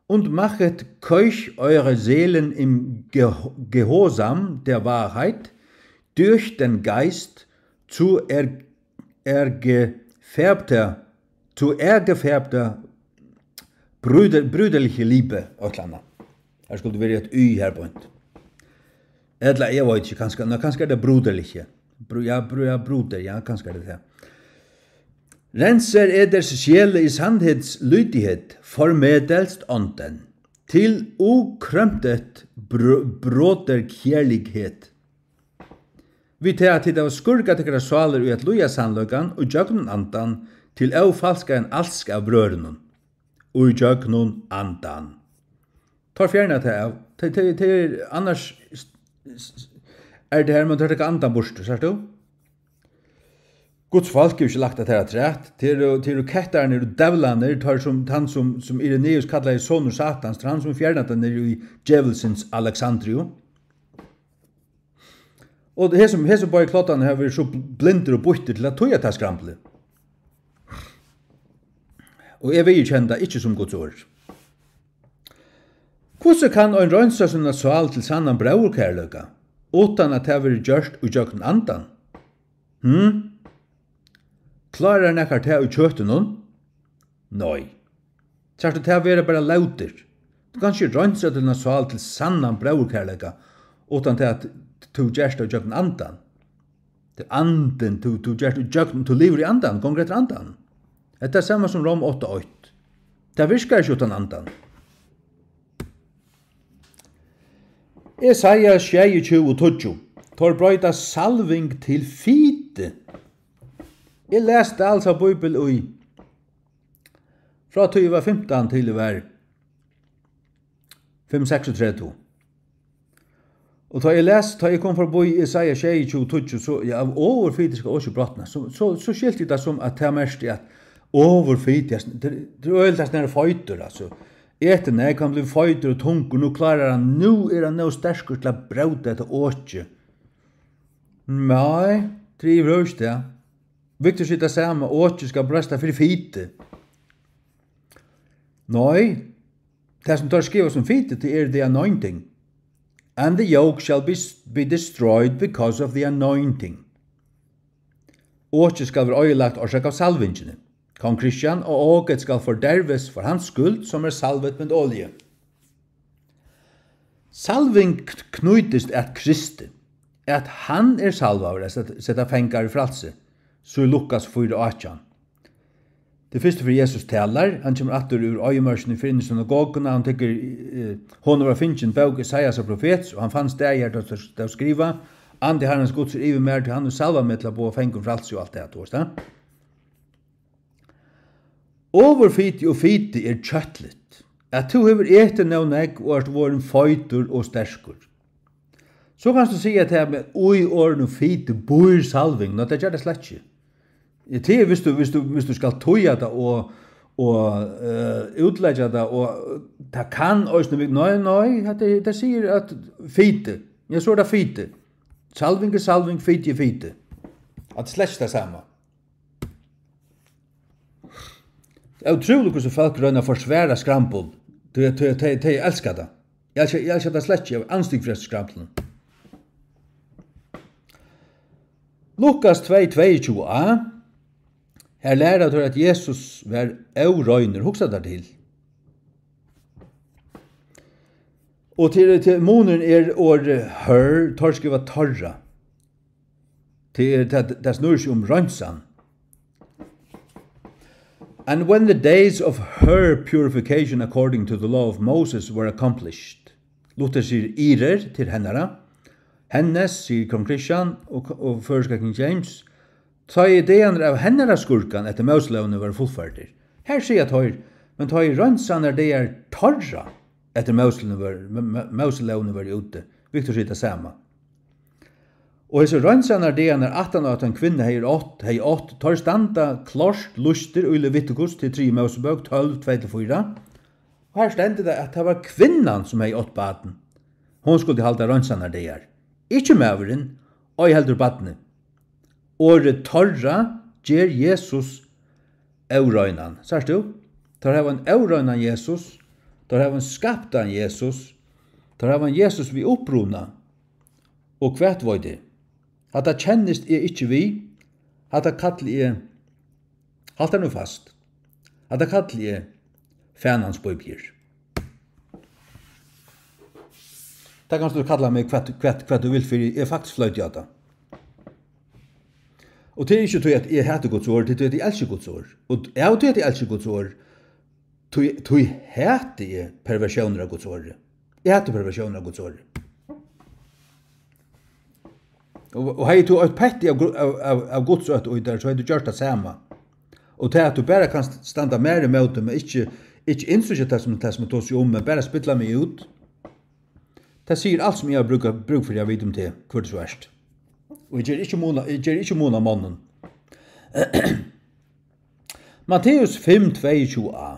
"Und machet euch eure Seelen im Geh-, Gehorsam der Wahrheit durch den Geist zu er-, ergefärbter, zu ergefärbter Brüder, brüderliche Liebe", eitt ella annað. Her skuldi verið eitt y her beint. Ella, eg veit ikki, kanska, nei, kanska er tað bruderliche. Bru-, ja, bru-, ja, bruder, ja, kanska er tað tað. "Renser eders Seele i sandheds lydighed, formedelst ånden, til ukrømtet br-, broderkjærlighed." Við tað, at tit hava skírgað tykkara sálir í at lýða sannleikan og gjøgnum andan til ófalskaðan alsk av brøðrunum. Og gjøgnum andan. Teir fjerna tað av. Tey, tey, tey er annars s-, s-, s-, er tað her, men teir taka andan burtur, sært tú? Guds fólk hevur ikki lagt tað her afturat. Tey eru, tey eru kettarnir og djevlarnir, teir sum, tann sum, sum Irenaeus kallaði sonur Satans, tað er hann sum fjernar tað niður í djevulsins Alexandriu. Og hesum, hesum báðir kloddarnir hava verið so bl-, blindir og býttir til at týða tað skramlið. Og eg viðurkenni tað ikki sum Guds orð. Hvussu kann ein reinsa sína sál til sannan bróðurkærleika, uttan at tað verður gjørt í gjøgnum andan? Hm? Klárar nakar tað í kjøtinum? Nei. Sært tú, tað verður bara lótir. Tú kanst ikki reinsa tína sál til sannan bróðurkærleika, uttan tað at tú gert tað gjøgnum andan. Tað er andin, tú, tú gert í gjøgnum, tú livir í andan, gongur eftir andan. Hetta er sama sum Rom átta eitt. Tað virkar ikki uttan andan. Esaias sjeyogtjúgu tíggju. Teir broyta salving til fitu. Eg las Dahls av Bíbel í, frá tí eg var fimtan til eg var fimm seksogtretivu. Og tá eg las, tá eg kom forbí Esaias sjeyogtjúgu tíggju, so, ja, av ovurfiti skal okkið brotna, so, so, so skilti eg tað sum, at tað merkti, at ovurfiti, ja, tað er, tað er øgiliga at snara feitur, altso. Etur nógv, hann blívur feitur og tungur, nú klárar hann, nú er hann nóg sterkur til at bróta hetta okið. Nei, tað er yvirhøvur ikki tað. Victor sigur tað sama, okið skal bresta fyri fitu. Nei, tað sum teir skriva sum fitu, tað er the anointing. "And the yoke shall be, be destroyed because of the anointing." Okið skal vera oyðilagt orsakað av salvingini. Kong Kristian og okið skal forderves for hans skyld, som er salvet med olje. Salving kn-, knýtist at Kristi, at hann er salvaður at set-, seta fangar í frælsi, so í Lukas fýra átjan. Tað fyrsta fyri Jesus talar, hann kemur aftur úr oyðimørkini, fer inn í synagoguna, hann tekur, eh, honum var fingin bók Esaiasar profets, og hann fann staðið har, tá stóð skrivað, "Andi Harrans Guds er yvir mær, tí hann hevur salvað meg til at boða fangum frælsi" og alt tað, tú veist tað. Ovurfiti og fiti er kjøtligt. At tú hevur etið nóg nógv og ert vorðin feitur og sterkur. So kanst tú siga, at tað, men í orðinum fiti býr salving. Nei, tað ger tað slett ikki. Ja, tað er, viss tú, viss tú, viss tú skal týða tað og, og, eh, útleggja tað, og tað kann eisini við, nei, nei, hetta er, tað sigur at fiti. Ja, so er tað fiti. Salving er salving, fiti er fiti. At slett tað sama. Tað er ótrúligt, hvussu fólk royna at forsvara skrambul. Tey, tey, tey, tey elska tað. Eg elski, eg elski tað slett ikki, eg havi andstyggi fyri hesum skramlinum. Lukas tvey, tveyogtjúgu a. Har læra teir, at Jesus var óreinur. Hugsa tær til. Og til, til munurin er orðið her, teir skriva teirra. Tað er, tað, tað snýr seg um reinsan. "And when the days of her purification according to the law of Moses were accomplished." Luther sigur ihrer, til hennara. Hennes, sigur Kong Christian og, og føroyska King James. Tá ið dagarnir av hennara skurkan eftir Móselógini vóru fullførdir. Her siga teir, men tá ið reinsanardagar teirra eftir Móselógini vóru, M-, M-, Móselógini vóru úti. Victor sigur tað sama. Og hesir reinsanardagarnir aftan á, at ein kvinna hevði átt, hevði átt, teir standa klárt lýstir í Levitikus til triðju Mósebók tólv, tvey til fýra. Og har stendur tað, at tað var kvinnan, sum hevði átt barn. Hon skuldi halda reinsanardagar. Ikki maðurin, ei heldur barnið. Orðið teirra ger Jesus óreinan. Sært tú? Teir hava ein óreinan Jesus, teir hava ein skaptan Jesus, teir hava ein Jesus við uppruna. Og hvat veit eg? Hatta kennist eg ikki við. Hatta kalli eg, halt tær nú fast. Hatta kalli eg fanans bíbliur. Tað kanst tú kalla meg hvat, hvat, hvat tú vilt fyri, eg er faktiskt fløt í hatta. Og tað er ikki tí, at eg hati Guds orð, tað er tí, at eg elski Guds orð. Og av tí, at eg elski Guds orð, tí, tí hati eg perversiónir av Guds orði. Eg hati perversiónir av Guds orði. Og, og hevði tú eitt petti av, Gu-, av, av, av Guds ótta í tær, so hevði tú gjørt tað sama. Og tað, at tú bara kanst standa mær ímóti, men ikki, ikki innsíggja tað, sum, tað, sum eg tosi um, men bara spilla meg út, tað sigur alt, sum eg havi brúk, brúk fyri at vita um teg, hvør tú so ert. Og eg geri ikki mun á, eg geri ikki mun á monnum. Matteus fimm, tveyogtjúgu a.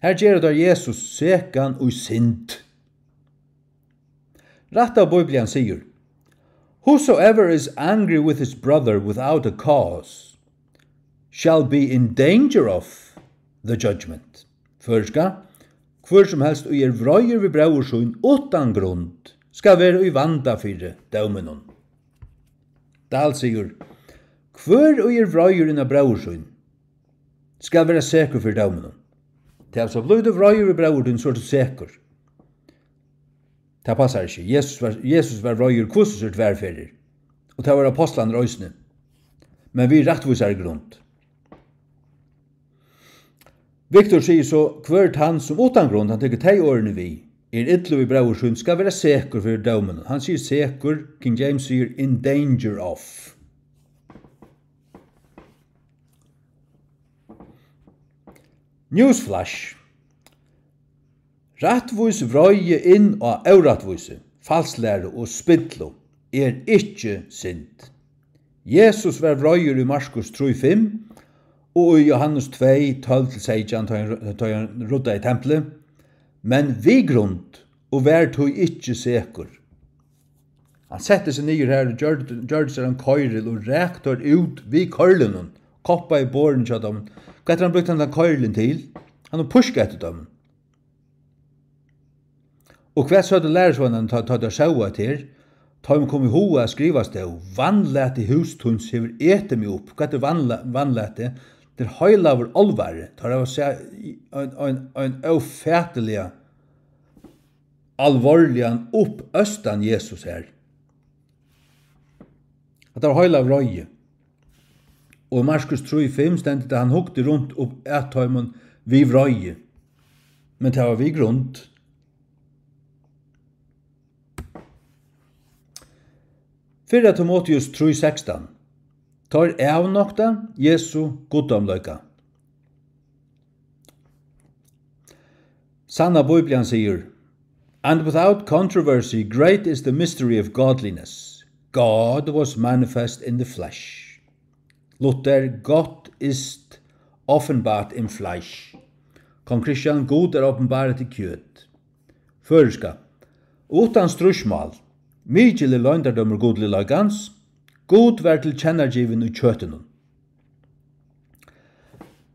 Har gera teir Jesus sekan í synd. Rætta Bíblian sigur: "Whosoever is angry with his brother without a cause shall be in danger of the judgment." Føroyska: "Hvør sum helst, ið er vreiður við bróður sín uttan grund, skal vera í vanda fyri dóminum." Dahl sigur: "Hvør, ið er vreiður inn á bróður sín, skal vera sekur fyri dóminum." Tað er, so blívur tú vreiður við bróður tín, so ert tú sekur. Tað passar ikki. Jesus var, Jesus var vreiður hvussu so tvær ferðir. Og tað vóru ápostlarnir eisini. Men við rættvísari grund. Victor sigur so: "Hvør tann, sum uttan grund, hann tekur tey orðini við, er illur við bróður sín, skal vera sekur fyri dóminum." Hann sigur sekur, King James sigur in danger of. Newsflash. Rættvís vreiði inn á órættvísi, falslæru og spillu er ikki synd. Jesus var vreiður í Markus trý fimm og í Johannes tvey, tólv til seytjan, tá hann, tá hann ruddaði templið. Men við grund, og var tí ikki sekur. Hann setti seg niður har og gjørdi, gjørdi sær ein koyril og rak teir út við koyrlinum, koppaði borðini hjá teimum. Hvat hevur hann brúkt hendan koyrilin til? Hann hevur pískað eftir teimum. Og hvat søgdu lærisveinarnir, tá, tá teir sóu hetta her? Teimum kom í hug at skriva stóð: "Vanlæti hús tíns hevur etið meg upp." Hvat er vanla-, vanlæti? Tað er heilagur álvari. Teir hava sæð ein, ein, ein ófatiliga alvorligan uppøstan Jesus her. At tað var heila vreiði. Og í Markus trý fimm stendur, at hann hugdi runt upp at teimum við vreiði. Men tað var við grund. Fyrra Timoteus trý sekstan. Teir avnokta Jesu guddómleika. Sanna Bíblian sigur: "And without controversy, great is the mystery of godliness. God was manifest in the flesh." Luther: "Gott ist offenbart im Fleisch." Kong Christian: "Gud er uppenbaret i kjøt." Føroyska: Uttan stríðsmál. Mikil er loyndardómur gudligleikans. Gud var tilkennagivin í kjøtinum.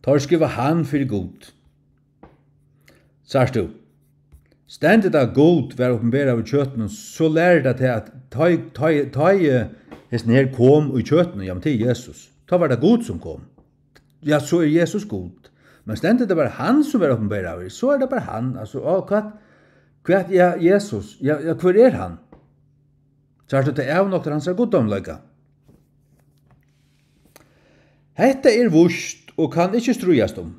Teir skriva hann fyri Gud. Sært tú? Stendur tað, Gud var opinberaður í kjøtinum, so lærir tað teg, at tá ið, tá ið, tá ið, eh, hesin her kom í kjøtinum, jamen, tað er Jesus. Tá var tað Gud, sum kom. ja, so er Jesus Gud. Men stendur tað bara hann, sum verður opinberaður, so er tað bara hann. Altso, á, hvat, hvat, ja, Jesus, ja, ja, hvør er hann? Sært tú, tað avnoktar hansara guddómleika. Hetta er víst og kann ikki stríðast um.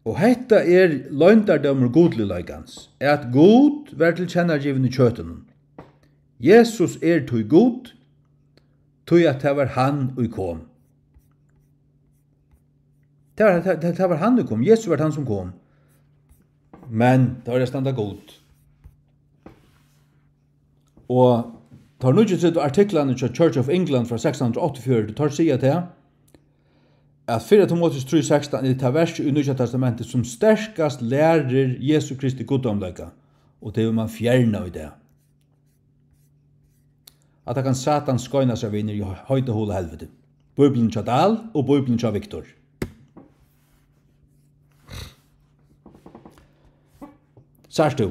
Og hetta er loyndardómur gudligleikans, at Gud var tilkennagivin í kjøtinum. Jesus er tí Gud, tí at tað var hann, ið kom. Tað var, tað, tað, tað var hann, ið kom. Jesus var hann, sum kom. Men tað var at standa Gud. Og teir níggjuogtretivu artiklarnir hjá Church of England frá sekstan hundrað og áttaogfjøruti, teir siga tað, at fyrra Timoteus trý sekstan er tað verk í Nýggja Testamenti, sum sterkast lærir Jesu Kristi guddómleika, og tað hevur mann fjerna í dag. At tað kann Satan skeina sær við niður í heita hol og helviti. Bíblian hjá Dahl og Bíblian hjá Viktor. Sært tú?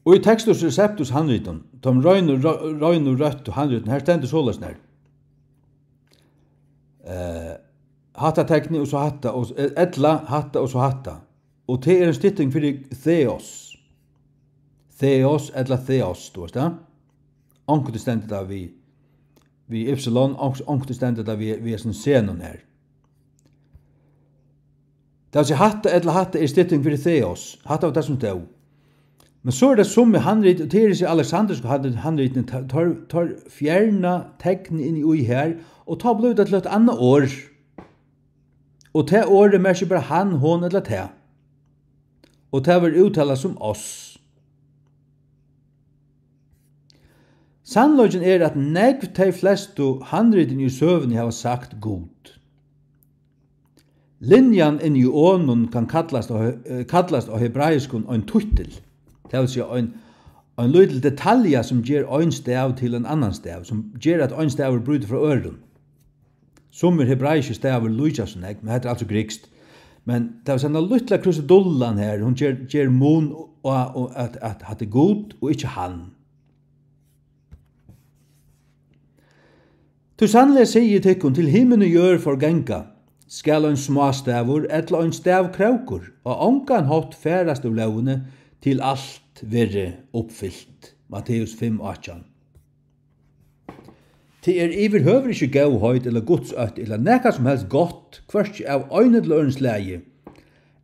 Og í Textus Receptus handritum, teimum reinu, rø-, reinu røttu handritum, har stendur soleiðis nær. Eh, hatta teknið og so hatta, og, eh, ella hatta og so hatta. Og tað er ein stytting fyri theos. Theos ella theos, tú veist tað? Onkuntíð stendur tað við, við ypsilon, onk-, onkuntíð stendur tað við, við hesum senum her. Tað vil siga, hatta ella hatta er stytting fyri theos. Hatta var tað, sum stóð. Men so er tað summi handrit, og tað er hesi aleksandrisku handrit-, handritini, ta-, teir, teir fjerna teknið inn í her, og tá blívur tað til eitt annað orð. Og tað orðið merkir bara hann, hon ella tað. Og tað verður úttalað sum oss. Sannleikin er, at nógv tey flestu handritini í søguni hava sagt Gud. Linjan inni í onum kann kallast á, eh, kallast á hebraiskum ein tittul, tað vil siga ein, ein lítil detalja, sum ger ein stav til ein annan stav, sum ger, at ein stavur brýtur frá øðrum. Summir hebraiskir stavir líkjast so nógv, men hetta er altso grikskt. Men tað vil siga, henda lítla krusidullan her, hon ger, ger mun á, á at, at hatta er Gud og ikki hann. Tí sanniliga sigi eg tykkum, til himmin og jørð forganga, skal ein smástavur ella ein stavkrókur á ongan hátt farast úr lógini, til alt verði uppfylt. Matteus fimm átjan. Tað er yvirhøvur ikki góðheit ella gudsótti ella nakað sum helst gott, hvørki av einum ella øðrum slagi,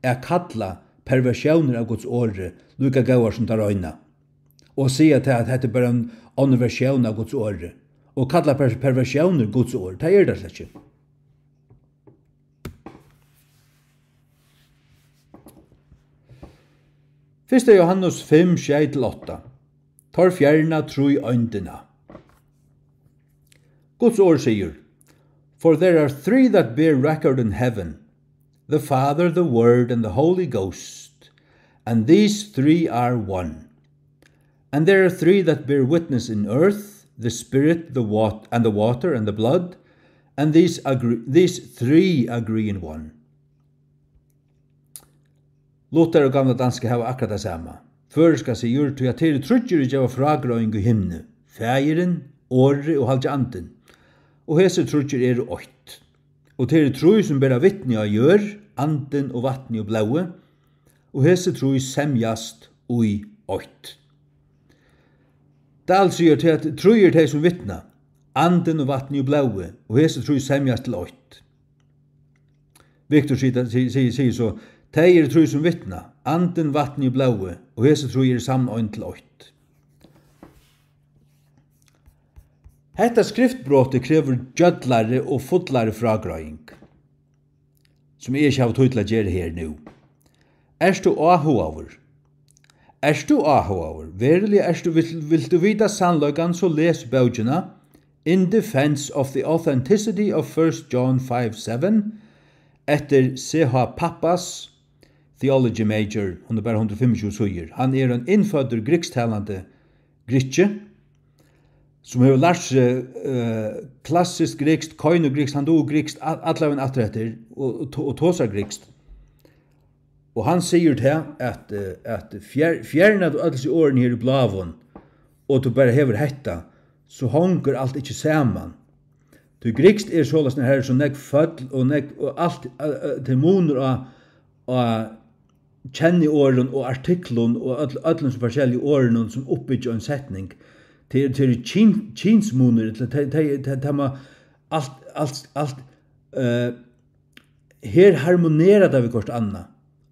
at kalla perversiónir av Guds orði líka góðar sum tað reina, og siga tað, at hetta er bara ein onnur versión av Guds orði, og kalla per-, perversiónir Guds orð. Tað er tað slett ikki. Fyrsta Jóhannes fimm, sjey til átta. Teir fjerna tríeindina. Guds orð sigur, "For there are three that bear record in heaven, the Father, the Word, and the Holy Ghost, and these three are one. And there are three that bear witness in earth, the Spirit, the wat-, and the water, and the blood, and these agree, these three agree in one." Luther og gamla danska hava akkurát tað sama. Føroyska sigur, tí at tað eru tríggir, ið geva frágreiðing í himni, Faðirin, Orðið og Halgi Andin. Og hesir tríggir eru eitt. Og tað eru trý, sum bera vitni á jørð, Andin og vatnið og blóðið, og hesi trý semjast í eitt. Dahl sigur, tað at trý eru tey, sum vitna, Andin og vatnið og blóðið, og hesi trý semjast til eitt. Viktor sigur, sigur, sigur, sigur so, tey eru trý, sum vitna, Andin, vatnið og blóðið, og hesi trý eru saman ein til eitt. Hetta skriftbrotið krevur gjøllari og fullari frágreiðing, sum eg ikki havi tíð til at gera her nú. Ert tú áhugaður? Ert tú áhugaður? Veruliga ert tú, vilt, vilt tú vita sannleikan, so les bókina In Defense of the Authenticity of First John five seven eftir C H Pappas, theology major, hon er bara hundrað og fimmogtjúgu síður. Hann er ein innføddur grikstalandi grikki, sum hevur lært seg, eh, klassiskt grikskt, koinugrikskt, hann dugir grikskt a-, allan vegin aftur eftir og, og to-, og tosar grikskt. Og hann sigur tað, at, eh, at fjer-, fjerna tú øll hesi orðini her í bláum, og tú bara hevur hetta, so hongur alt ikki saman. Tí grikskt er soleiðis, har er so nógv føll og nógv, og alt, eh, eh, til munur á, á kenniorðum og artiklum og øll, øllum so forskelligu orðunum, sum uppbyggja ein setning. Tað er, tað er kyn-, kynsmunur, ella tað, tað, tað, tað má alt, alt, alt, eh, her harmonerar tað við hvørt annað.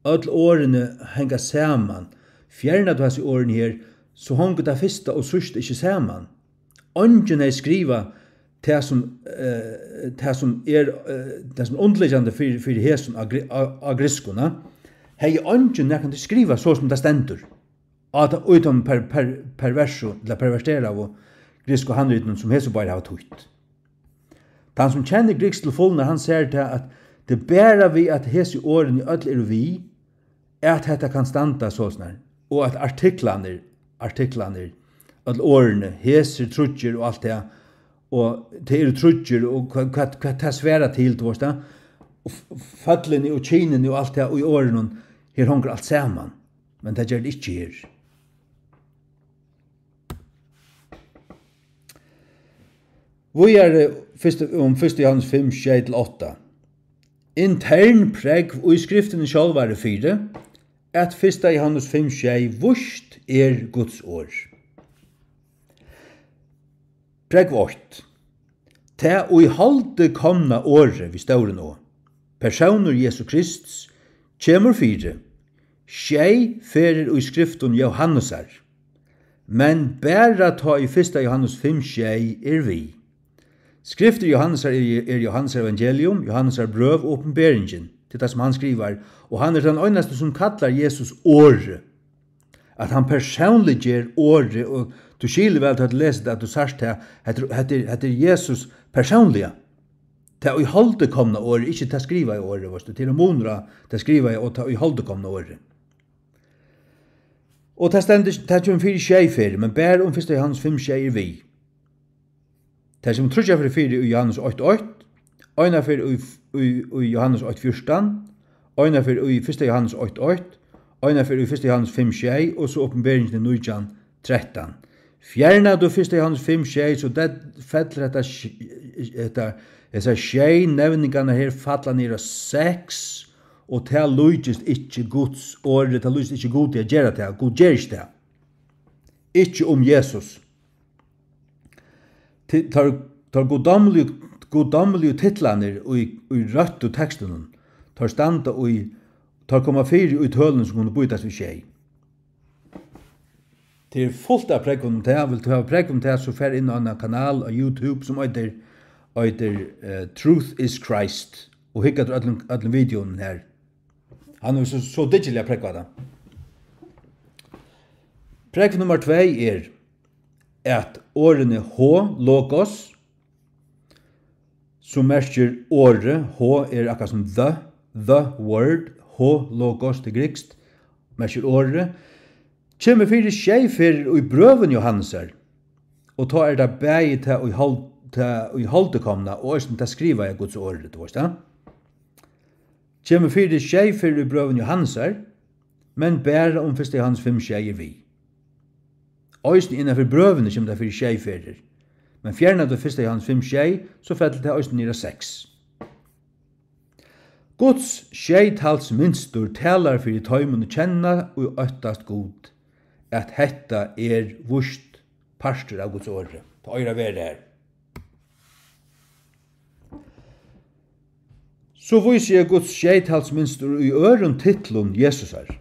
Øll orðini hanga saman. Fjernar tú hasi orðini her, so hongur tað fyrsta og síðsta ikki saman. Eingin hevði skrivað tað, sum, eh, tað, sum er, eh, tað, sum er undirliggjandi fyri, fyri hesum á gri-, á, á grikskum, eh, hevði eingin nakrantíð skrivað so, sum tað stendur á ta-, í teimum per-, per-, perversu, ella perverteraðu griksku handritunum, sum hesi báðir hava týtt. Tann, sum kennir grikskt til fulnar, hann sær tað, at tað er bara við, at hesi orðini øll eru við, at hetta kann standa soleiðis, og at artiklarnir, artiklarnir, øll orðini, hesir tríggir og alt tað, og tey eru tríggir, og hvat, hvat, hvat tað svarar til, tú veist tað, og f-, føllini og kynini og alt tað í orðunum, her hongur alt saman, men tað ger tað ikki her. Víðari, fyrstu, um fyrsta Jóhannes fimm, sjey til átta. Intern prógv í skriftini sjálvari fyri, at fyrsta Jóhannes fimm, sjey víst er Guds orð. Prógv eitt. Tað í holdi komna orðið við stórum O, persónur Jesu Krists, kemur fyri sjey ferðir í skriftum Jóhannesar, men bara tá ið fyrsta Jóhannes fimm sjey er við. Skriftir Jóhannesar er, er Jóhannesar evangelium, Jóhannesar brøv og Opinberingin, tað er tað, sum hann skrivar, og hann er tann einasti, sum kallar Jesus Orðið, at hann persónligur orðið, og tú skilur væl, tá tú lesur tað, at tú sært tað, hetta er, hetta er, hetta er Jesus persónliga. Tað í holdi komna orðið, ikki tað skrivaða orðið, veitst tú, tað er munur á tað skrivaða og tað í holdi komna orðið. Og tað stendur, tað kemur fyri sjey ferðir, men bara um fyrsta Jóhannes fimm sjey er við. Tað kemur tríggjar ferðir fyri í Jóhannes eitt eitt, eina ferð í, í, í Jóhannes eitt fjúrtan, eina ferð í fyrsta Jóhannes eitt eitt, eina ferð í fyrsta Jóhannes fimm sjey og so Opinberingin nítjan trettan. Fjernar tú fyrsta Jóhannes fimm sjey, so det, fellur hetta sj-, hetta, hesar sjey nevningarnar her falla niður á seks, og tað líkist ikki Guds orði, tað líkist ikki Gudi at gera tað. Gud ger ikki tað. Ikki um Jesus. Ti-, teir, teir guddómligu, guddómligu titlarnir í, í røttu tekstunum, teir standa í, teir koma fyri í tølum, sum kunnu býtast við sjey. Tað er fult av prógvum um tað. Vilt tú hava prógv um tað, so far inn á ein kanal á YouTube, sum eitur, eitur, eh, Truth is Christ, og hygg eftir øllum, øllum videounum her. Hann hevur so, so dyggiliga prógvað tað. Prógv nummar tvey er, at orðini ho logos, sum merkir orðið, ho er akkurát sum the, the word, ho logos, tað er grikskt, merkir orðið, kemur fyri sjey ferðir í brøvum Jóhannesar, og tá er tað bæði tað í hold-, tað í holdi komna og eisini tað skrivaða Guds orðið, tú veist tað. Kemur fyri sjey ferðir í brøvum Jóhannesar, men bara um fyrsta Jóhannes fimm sjey er við. Eisini innan fyri brøvini kemur tað fyri sjey ferðir, men fjernar tú fyrsta Jóhannes fimm sjey, so fellur tað eisini niður á seks. Guds sjeytalsmynstur talar fyri teimum, ið kenna og óttast Gud, at hetta er víst partur av Guds orði. Tað eigur at vera har. So vísi eg Guds sjeytalsmynstur í øðrum titlum Jesusar.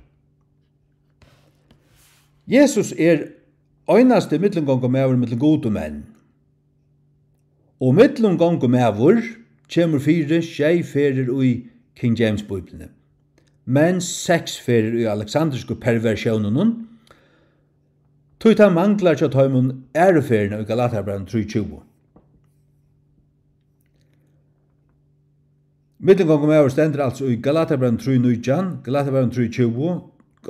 Jesus er einasti millumgongumaður millum Gud og menn. Og millumgongumaður kemur fyri sjey ferðir í King James Bíbliuni, men seks ferðir í aleksandrisku perversjónunum, tí tað manglar hjá teimum aðru ferðina í Galatarabrævinum trý tjúgu. Millumgongumaður stendur altso í Galatarabrævinum trý nítjan, Galatarabrævinum trý tjúgu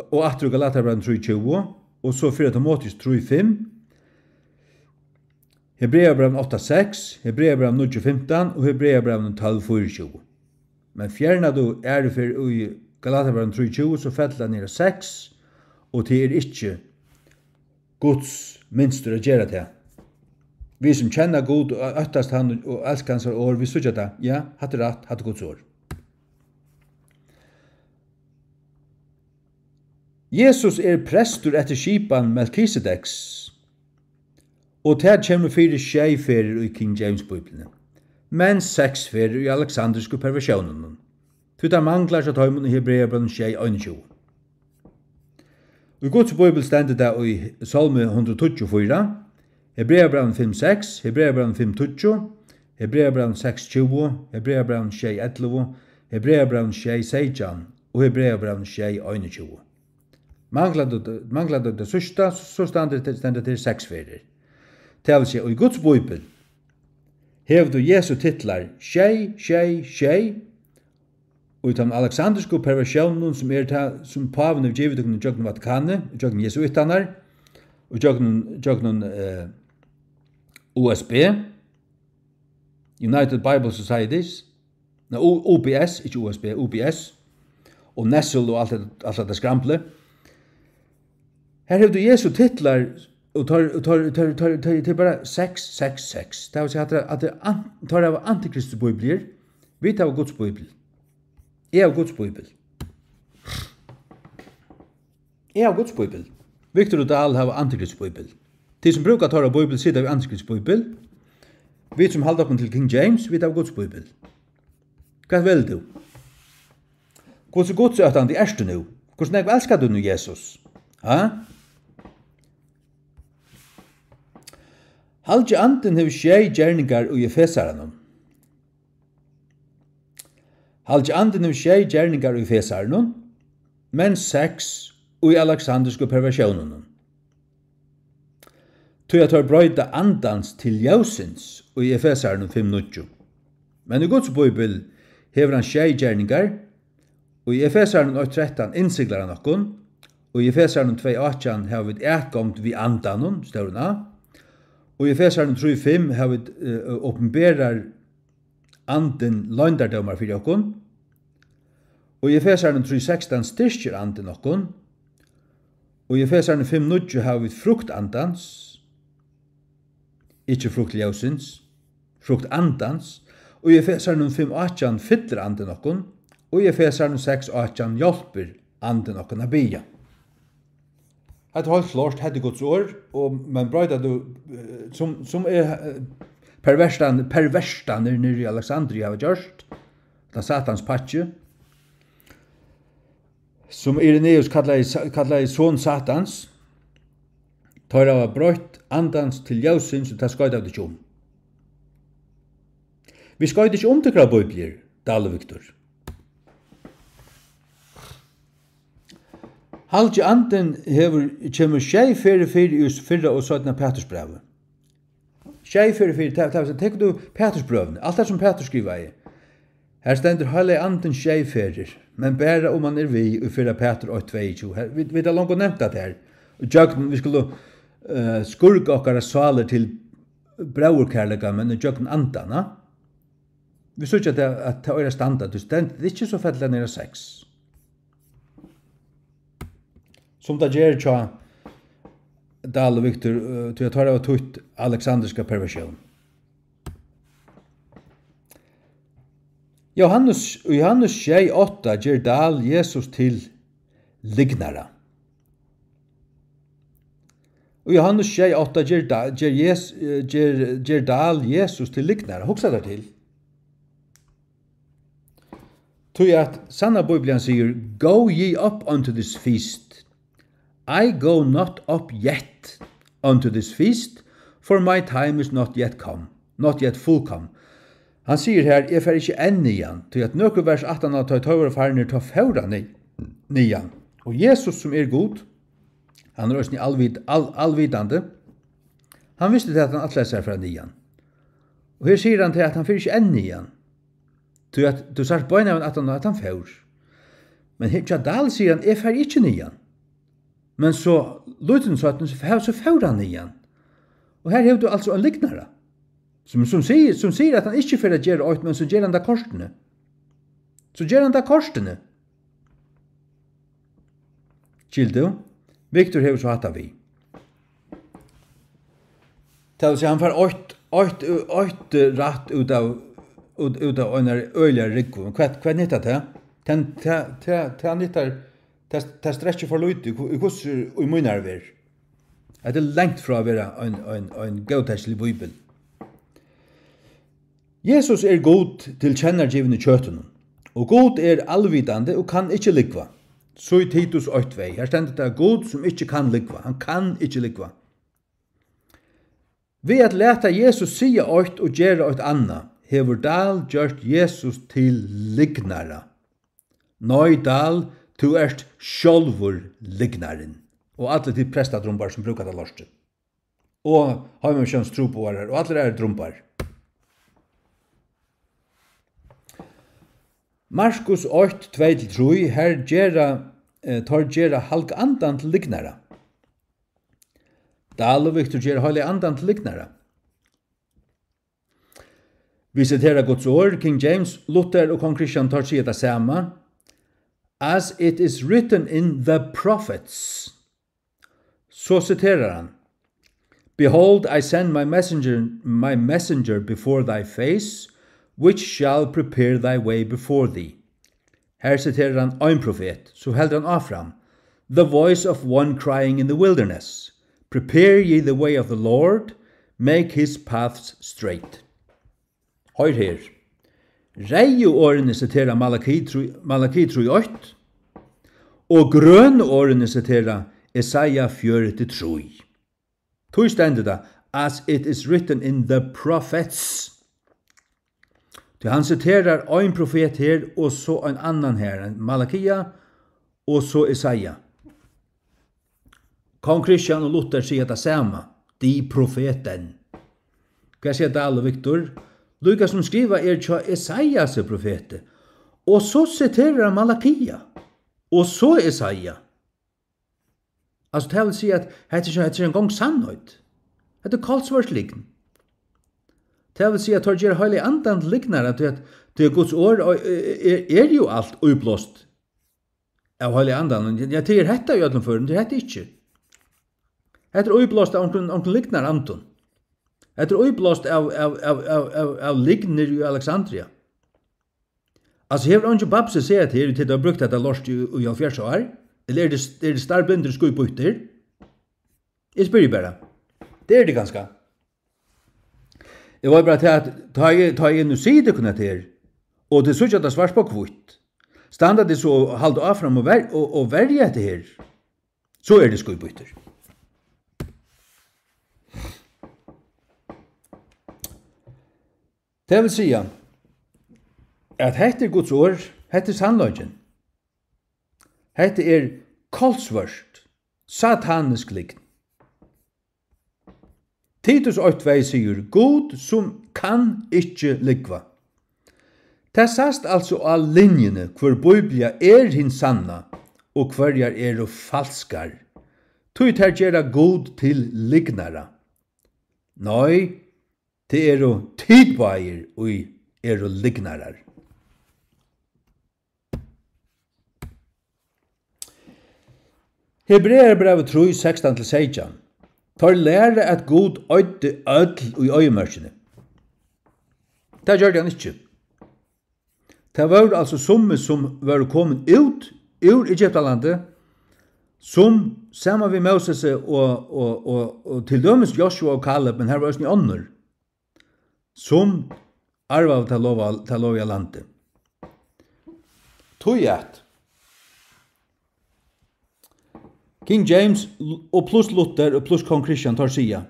og aftur í Galatarabrævinum trý tjúgu og so fyrra Timoteus trý fimm, Hebreabrævinum átta seks, Hebreabrævinum níggju fimtan og Hebreabrævinum tólv fýraogtjúgu. Men fjernar tú aðru ferð í Galatarabrævinum trý tjúgu, so fellur tað niður á seks, og tað er ikki Guds mynstur at gera tað. Vit sum kenna Gud og óttast hann og elska hansara orð, vit síggja tað. Ja, hatta er rætt, hatta er Guds orð. Jesus er prestur eftir skipan Melkisedeks, og tað kemur fyri sjey ferðir í King James Bíbliuni, men seks ferðir í aleksandrisku perversiónunum, tí tað manglar hjá teimum í Hebreabrævinum sjey einogtjúgu. Í Guds Bíbel stendur tað í Sálmi hundrað og tíggju fýra, Hebreabrævinum fimm seks, Hebreabrævinum fimm tíggju, Hebreabrævinum seks tjúgu, Hebreabrævinum sjey ellivu, Hebreabrævinum sjey seytjan og Hebreabrævinum sjey einogtjúgu. Manglar tú, manglar tú tað síðsta, so stendur, stendur til seks ferðir. Tað vil siga, í Guds Bíbel hevur tú Jesu titlar sjey, sjey, sjey, og í teimum aleksandrisku perversiónunum, sum er tað, sum pávin hevur givið tykkum gjøgnum Vatikanið, gjøgnum jesuittarnar, og gjøgnum, gjøgnum, eh, U S B, United Bible Societies, nei, U-, U B S, ikki U S B, U B S, og Nessel og alt det, alt det skramlet. Her hevur tú Jesu titlar, og teir, og teir, teir, teir, teir, teir bara seks, seks, seks. Tað vil siga, at, at an-, teir hava antikristi bíbliur, vit hava Guds bíbel. Eg havi Guds bíbel. Eg havi Guds bíbel. Victor og Dahl hava antikristi bíbel. Tit sum brúka teirra bíbel, sita við antikristi bíbel. Vit sum halda okkum til King James, vit hava Guds bíbel. Hvat velur tú? Hvussu gudsóttandi ert tú nú? Hvussu nógv elskar tú nú Jesus? Ha? Halgi Andin hevur sjey gerningar í Efesaranum. Halgi Andin hevur sjey gerningar í Efesaranum, men seks í aleksandrisku perversiónunum. Tí at teir broyta andans til ljósins í Efesaranum fimm níggju. Men í Guds Bíbel hevur hann sjey gerningar. Í Efesaranum eitt trettan innsiglar hann okkum. Og í Efesaranum tvey átjan hava vit atgongd við andanum, stórum A. Og í Efesaranum trý fimm hava vit, eh, opinberar andin loyndardómar fyri okkum. Og í Efesaranum trý sekstan styrkir andin okkum. Og í Efesaranum fimm níggju hava vit frukt andans, ikki frukt ljósins, frukt andans. Og í Efesaranum fimm átjan fyllir andin okkum. Og í Efesaranum seks átjan hjálpir andin okkum at biðja. Hetta er heilt klárt, hetta er Guds orð, og, men broyta tú, eh, sum, sum er, eh, perverstan-, perverstanir niðri í Alexandria hava gjørt, tað Satans pakki, sum Irenaeus kallaði sa-, kallaði son Satans, teir hava broytt andans til ljósins, og tað skoyta vit ikki um. Vit skoyta ikki um tykkara bíbliur, Dahl og Victor. Halgi Andin hevur, kemur sjey ferðir fyri í fyrra og seinna Pætursbrævi. Sjey ferðir fyri, ta-, ta-, tekur tú Pætursbrøvini, alt tað sum Pætur skrivaði. Har stendur Heilagi Andin sjey ferðir, men bara um hann er við í fyrra Pætur eitt tveyogtjúgu. Her, vit, vit hava longu nevnt tað her. Og gjøgnum, vit skulu, eh, skurka okkara sálir til bróðurkærleika, men í gjøgnum andan, ha? Vit síggja, at tað, at tað eigur at standa, tú stendur ikki so falliga niður á seks. Sum tað ger hjá Dahl og Victor, eh, tí at teir hava týtt alexandriska perversión. Johannes, í Johannes sjey átta ger Dahl Jesus til lygnara. Og Johannes sjey átta ger Da-, ger Jes-, eh, ger, ger Dahl Jesus til lygnara. Hugsa tær til. Tí at sanna Bíblian sigur, "Go ye up unto this feast. I go not up yet unto this feast, for my time is not yet come, not yet full come." Hann sigur her, "Eg fari ikki enn niðan," tí at nøkur vers aftan á, tá ið teir vóru farnir, tá fór hann ni-, niðan. Og Jesus, sum er Gud, hann er eisini alvit-, al-, alvitandi, hann visti tað, at hann ætlaði sær at fara niðan. Og her sigur hann til, at hann fer ikki enn niðan. Tí at tú sært beinanvegin aftan á, at hann fór. Men her, hjá Dahl sigur hann, "Eg fari ikki niðan." Men so lítið seinni, so fór, so fór hann niðan. Og her hevur tú altso ein lygnara, sum, sum sigur, sum sigur, at hann ikki fer at gera eitt, men so ger hann tað kortini. So ger hann tað kortini. Skilur tú? Victor hevur so hatta við. Tað vil siga, hann fær eitt eitt, eitt rætt út av, út, út av einari øgiliga rúgvu. Hvat, hvat nyttar tað? Tað, tað, tað, tað nyttar, tað, tað strekkir for lítið. Hvu-, hvussu í mínari verð? Hetta er langt frá at vera ein, ein, ein góðtakilig bíbel. Jesus er Gud tilkennagivin í kjøtinum, og Gud er alvitandi og kann ikki lúgva. Síggj Titus eitt tvey. Her stendur tað, Gud, sum ikki kann lúgva. Hann kann ikki lúgva. Við at lata Jesus siga eitt og gera eitt annað, hevur Dahl gjørt Jesus til lygnara. Nei, Dahl, tú ert sjálvur lygnarin. Og allir tit prestadrumbar sum brúka tað lortið. Og heimamissiónstrúboðarar og allir aðrir drumbar. Markus eitt, tvey til trý, her gera, eh, teir gera Halga Andan til lygnara. Dahl og Victor gera Heilaga Andan til lygnara. Vit sitera Guds orð, King James, Luther og Kong Christian, teir siga tað sama. As it is written in the prophets. So siterar hann, Behold, I send my messenger, my messenger before thy face, which shall prepare thy way before thee. Her siterar hann ein profet, so heldur hann áfram, The voice of one crying in the wilderness, Prepare ye the way of the Lord, make his paths straight. Hoyr her. Reyðu orðini sitera Malaki trý, Malaki trý eitt, og grønu orðini sitera Esaja fjøruti trý. Tí stendur tað, as it is written in the prophets. Tí hann siterar ein profet her, og so ein annan her, ein Malakia, og so Esaja. Kong Christian og Luther siga tað sama, die Propheten. Hvat siga Dahl og Victor? Líka sum skrivað er hjá Esaiasi profeti, og so siterar hann Malakia, og so Esaja. Altso, tað vil siga, at hetta er, hetta er ein gongd sannheit. Hetta er kolsvørt lygn. Tað vil siga, at teir gera Heilaga Andan til lygnara, tí at, tí at Guds orð er, er, er jú alt íblást av Heilaga Andanum. Ja, tað er hetta í øllum førum, tað er hetta ikki. Hetta er íblást av onkrum, onkrum lygnarandum. Hetta er íblást av, av, av, av, av, av lygnir í Alexandria. Altso, hevur eingin babsi sæð tað her, tit hava brúkt hetta lort í, í hálvfjerðs ár? Ella eru tit, eru tit starblindir og skítbýttir? Eg spyrji bara. Tað eru tit kanska. Eg veit bara tað, at tá eg, tá eg nú sigi tykkum hetta her, og tit síggja tað svart á hvítt, standa tit so og halda áfram og ver-, og, og verja hetta her, so eru tit skítbýttir. Tað vil siga, at hetta er Guds orð, hetta er sannleikin. Hetta er kolsvørt, satanisk lygn. Titus eitt tvey sigur, Gud, sum kann ikki lúgva. Tað sæst altso á linjuni, hvør Bíblia er hin sanna, og hvørjar eru falskar. Tí tær gera Gud til lygnara. Nei, tað eru tit báðir, ið eru lygnarar. Hebrearabrævið trý, sekstan til seytjan. Teir læra, at Gud oyddi øll í oyðimørkini. Tað gjørdi hann ikki. Tað vóru altso summi, sum vóru komin út úr Egyptalandi, sum saman við Mósesi og, og, og, og til dømis Joshua og Kaleb, men har var eisini onnur, sum arvaðu tað lova-, tað lovaða landið. Tí at King James og pluss Luther og pluss Kong Christian, teir siga,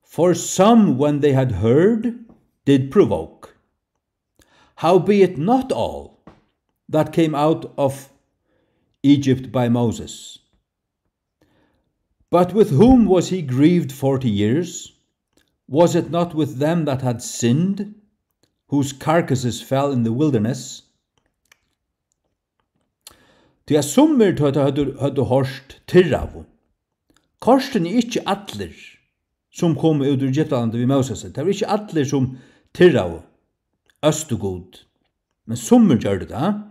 "For some, when they had heard, did provoke. Howbeit not all that came out of Egypt by Moses. But with whom was he grieved forty years? Was it not with them that had sinned, whose carcasses fell in the wilderness?" Tí at summir, tá teir høvdu, høvdu hoyrt, tirraðu. Kortini ikki allir, sum komu út úr Egyptalandi við Mósesi. Tað vóru ikki allir, sum tirraðu, østu Gud. Men summir gjørdu tað.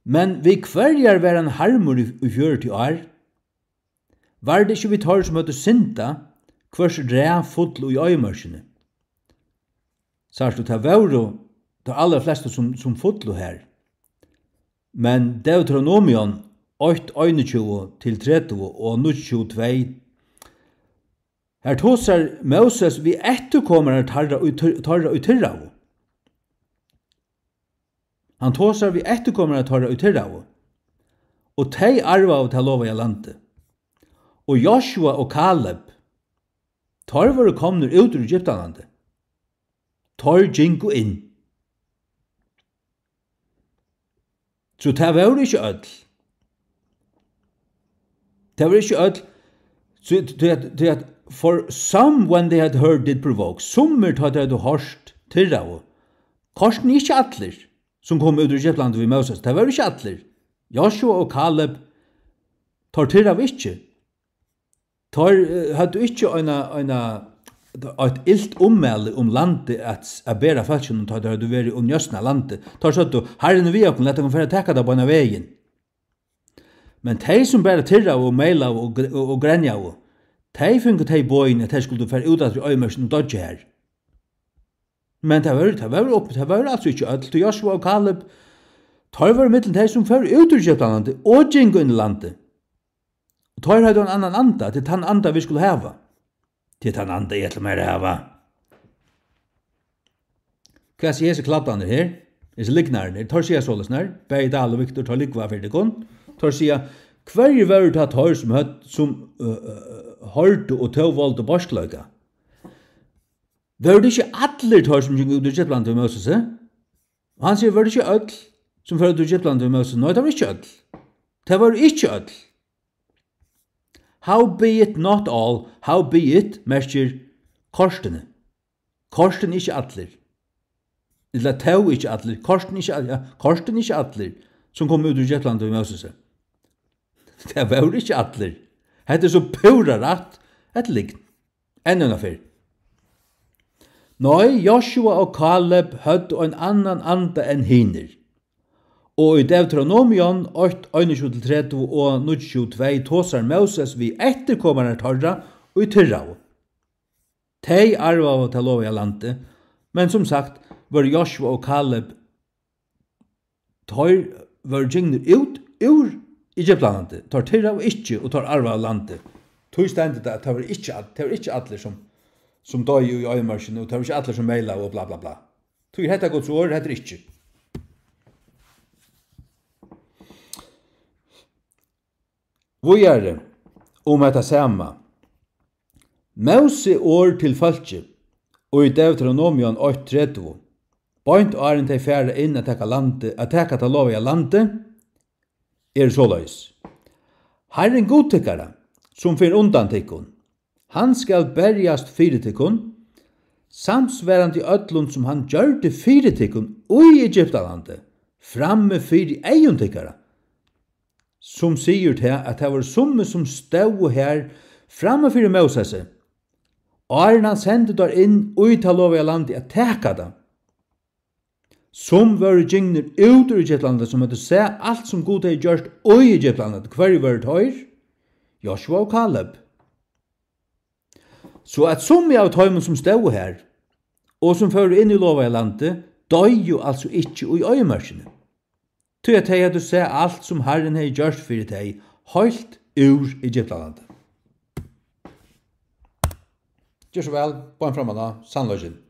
Men við hvørjar var ein harmur í, í fjøruti ár? Var tað ikki við teir, sum høvdu syndað, hvørs ræ full í oyðimørkini? Sært tú, tað vóru teir allarflestu, sum, sum fullu har. Men Deuteronomion eitt, einogtjúgu til tretivu og níggjuogtjúgu, tvey, har tosar Móses við eftirkomarar teirra, ið tyrr-, teirra, ið tyrraðu. Hann tosar við eftirkomarar teirra, ið tyrraðu. Og tey arvaðu tað lovaða landið. Og Joshua og Kaleb, teir vóru komnir út úr Egyptalandi. Teir gingu inn. So tað vóru ikki øll. Tað vóru ikki øll. So, tí at, tí at, for some, when they had heard, did provoke. Summir, tá teir høvdu hoyrt, tyrraðu. Kortini ikki allir, sum komu út úr Egyptalandi við Móses. Tað vóru ikki allir. Joshua og Kaleb, teir tyrraðu ikki. Teir, eh, høvdu ikki eina, eina, eitt ilt ummæli um landið at, at bera fólkinum, tá teir høvdu verið og njósnað landið. Teir søgdu: "Harrin er við okkum, lat okkum fara at taka tað beinan vegin." Men tey, sum bara tyrraðu og meilaðu og gr-, og, og grenjaðu, tey fingu tey boðini, at tey skuldu fara út aftur í oyðimørkina og doyggja har. Men tað vóru, tað vóru upp-, tað vóru altso ikki øll, tí Joshua og Kaleb, teir vóru millum tey, sum fóru út úr Egyptalandi og gingu inn í landið. Og teir høvdu ein annan anda, tað er tann anda, vit skulu hava. Tað er tann anda, eg ætli mær at hava. Hvat siga hesir kladdarnir her? Hesir lygnararnir, teir siga soleiðis, nær, bæði Dahl og Victor, teir lúgva fyri tykkum. Teir siga: "Hvørjir vóru tá teir, sum høvdu, sum, ø, ø, hoyrdu og tó voldu beiskleika?" Vóru tað ikki allir teir, sum gingu út úr Egyptalandi við Mósesi? Og hann sigur: "Vóru tað ikki øll, sum fóru út úr Egyptalandi við Mósesi?" Nei, tað vóru ikki øll. Tað vóru ikki øll. Howbeit not all, howbeit merkir kortini. Kortini ikki allir. Ella tó ikki allir, kortini ikki al-, ja, kortini ikki allir, sum komu út úr Egyptalandi við Mósesi. Tað vóru ikki allir. Hetta er so púra rætt, hetta er lygn. Enn eina ferð. Nei, Joshua og Kaleb høvdu ein annan anda enn hinir. Og í Deuteronomion eitt, einogtjúgu til tretivu og níggjuogtjúgu, tvey tosar Móses við eftirkomarar teirra, ið tyrraðu. Tey arvaðu tað lovaða landið, men sum sagt vóru Joshua og Kaleb, teir vóru gingnir út úr Egyptalandi, teir tyrraðu ikki og teir arvaðu landið. Tí stendur tað, at tað vóru ikki all-, tað vóru ikki allir, sum, sum doyðu í oyðimørkini, og tað vóru ikki allir, sum meilaðu og bla, bla, bla. Tí er hetta Guds orð, hetta er ikki. Víðari um hetta sama. Mósi orð til fólkið í Deuteronomion eitt tretivu, beint áðrenn tey fara inn at taka landið, at taka tað lovaða landið, er soleiðis: "Harrin Gud tykkara, sum fer undan tykkum, hann skal berjast fyri tykkum, samsvarandi øllum, sum hann gjørdi fyri tykkum í Egyptalandi, frammi fyri eygum tykkara." Sum sigur tað, at tað vóru summi, sum stóðu har frammi fyri Mósesi, áðrenn hann sendi teir inn í tað lovaða landið at taka tað, sum vóru gingnir út úr Egyptalandi, sum høvdu sæð alt, sum Gud hevði gjørt í Egyptalandi. Hvørjir vóru teir? Joshua og Kaleb. So at summi av teimum, sum stóðu har, og sum fóru inn í lovaða landið, doyðu altso ikki í oyðimørkini, tí at tey høvdu sæð alt, sum Harrin hevði gjørt fyri tey, heilt úr Egyptalandi. Ger so væl, beint fram á sannleikin.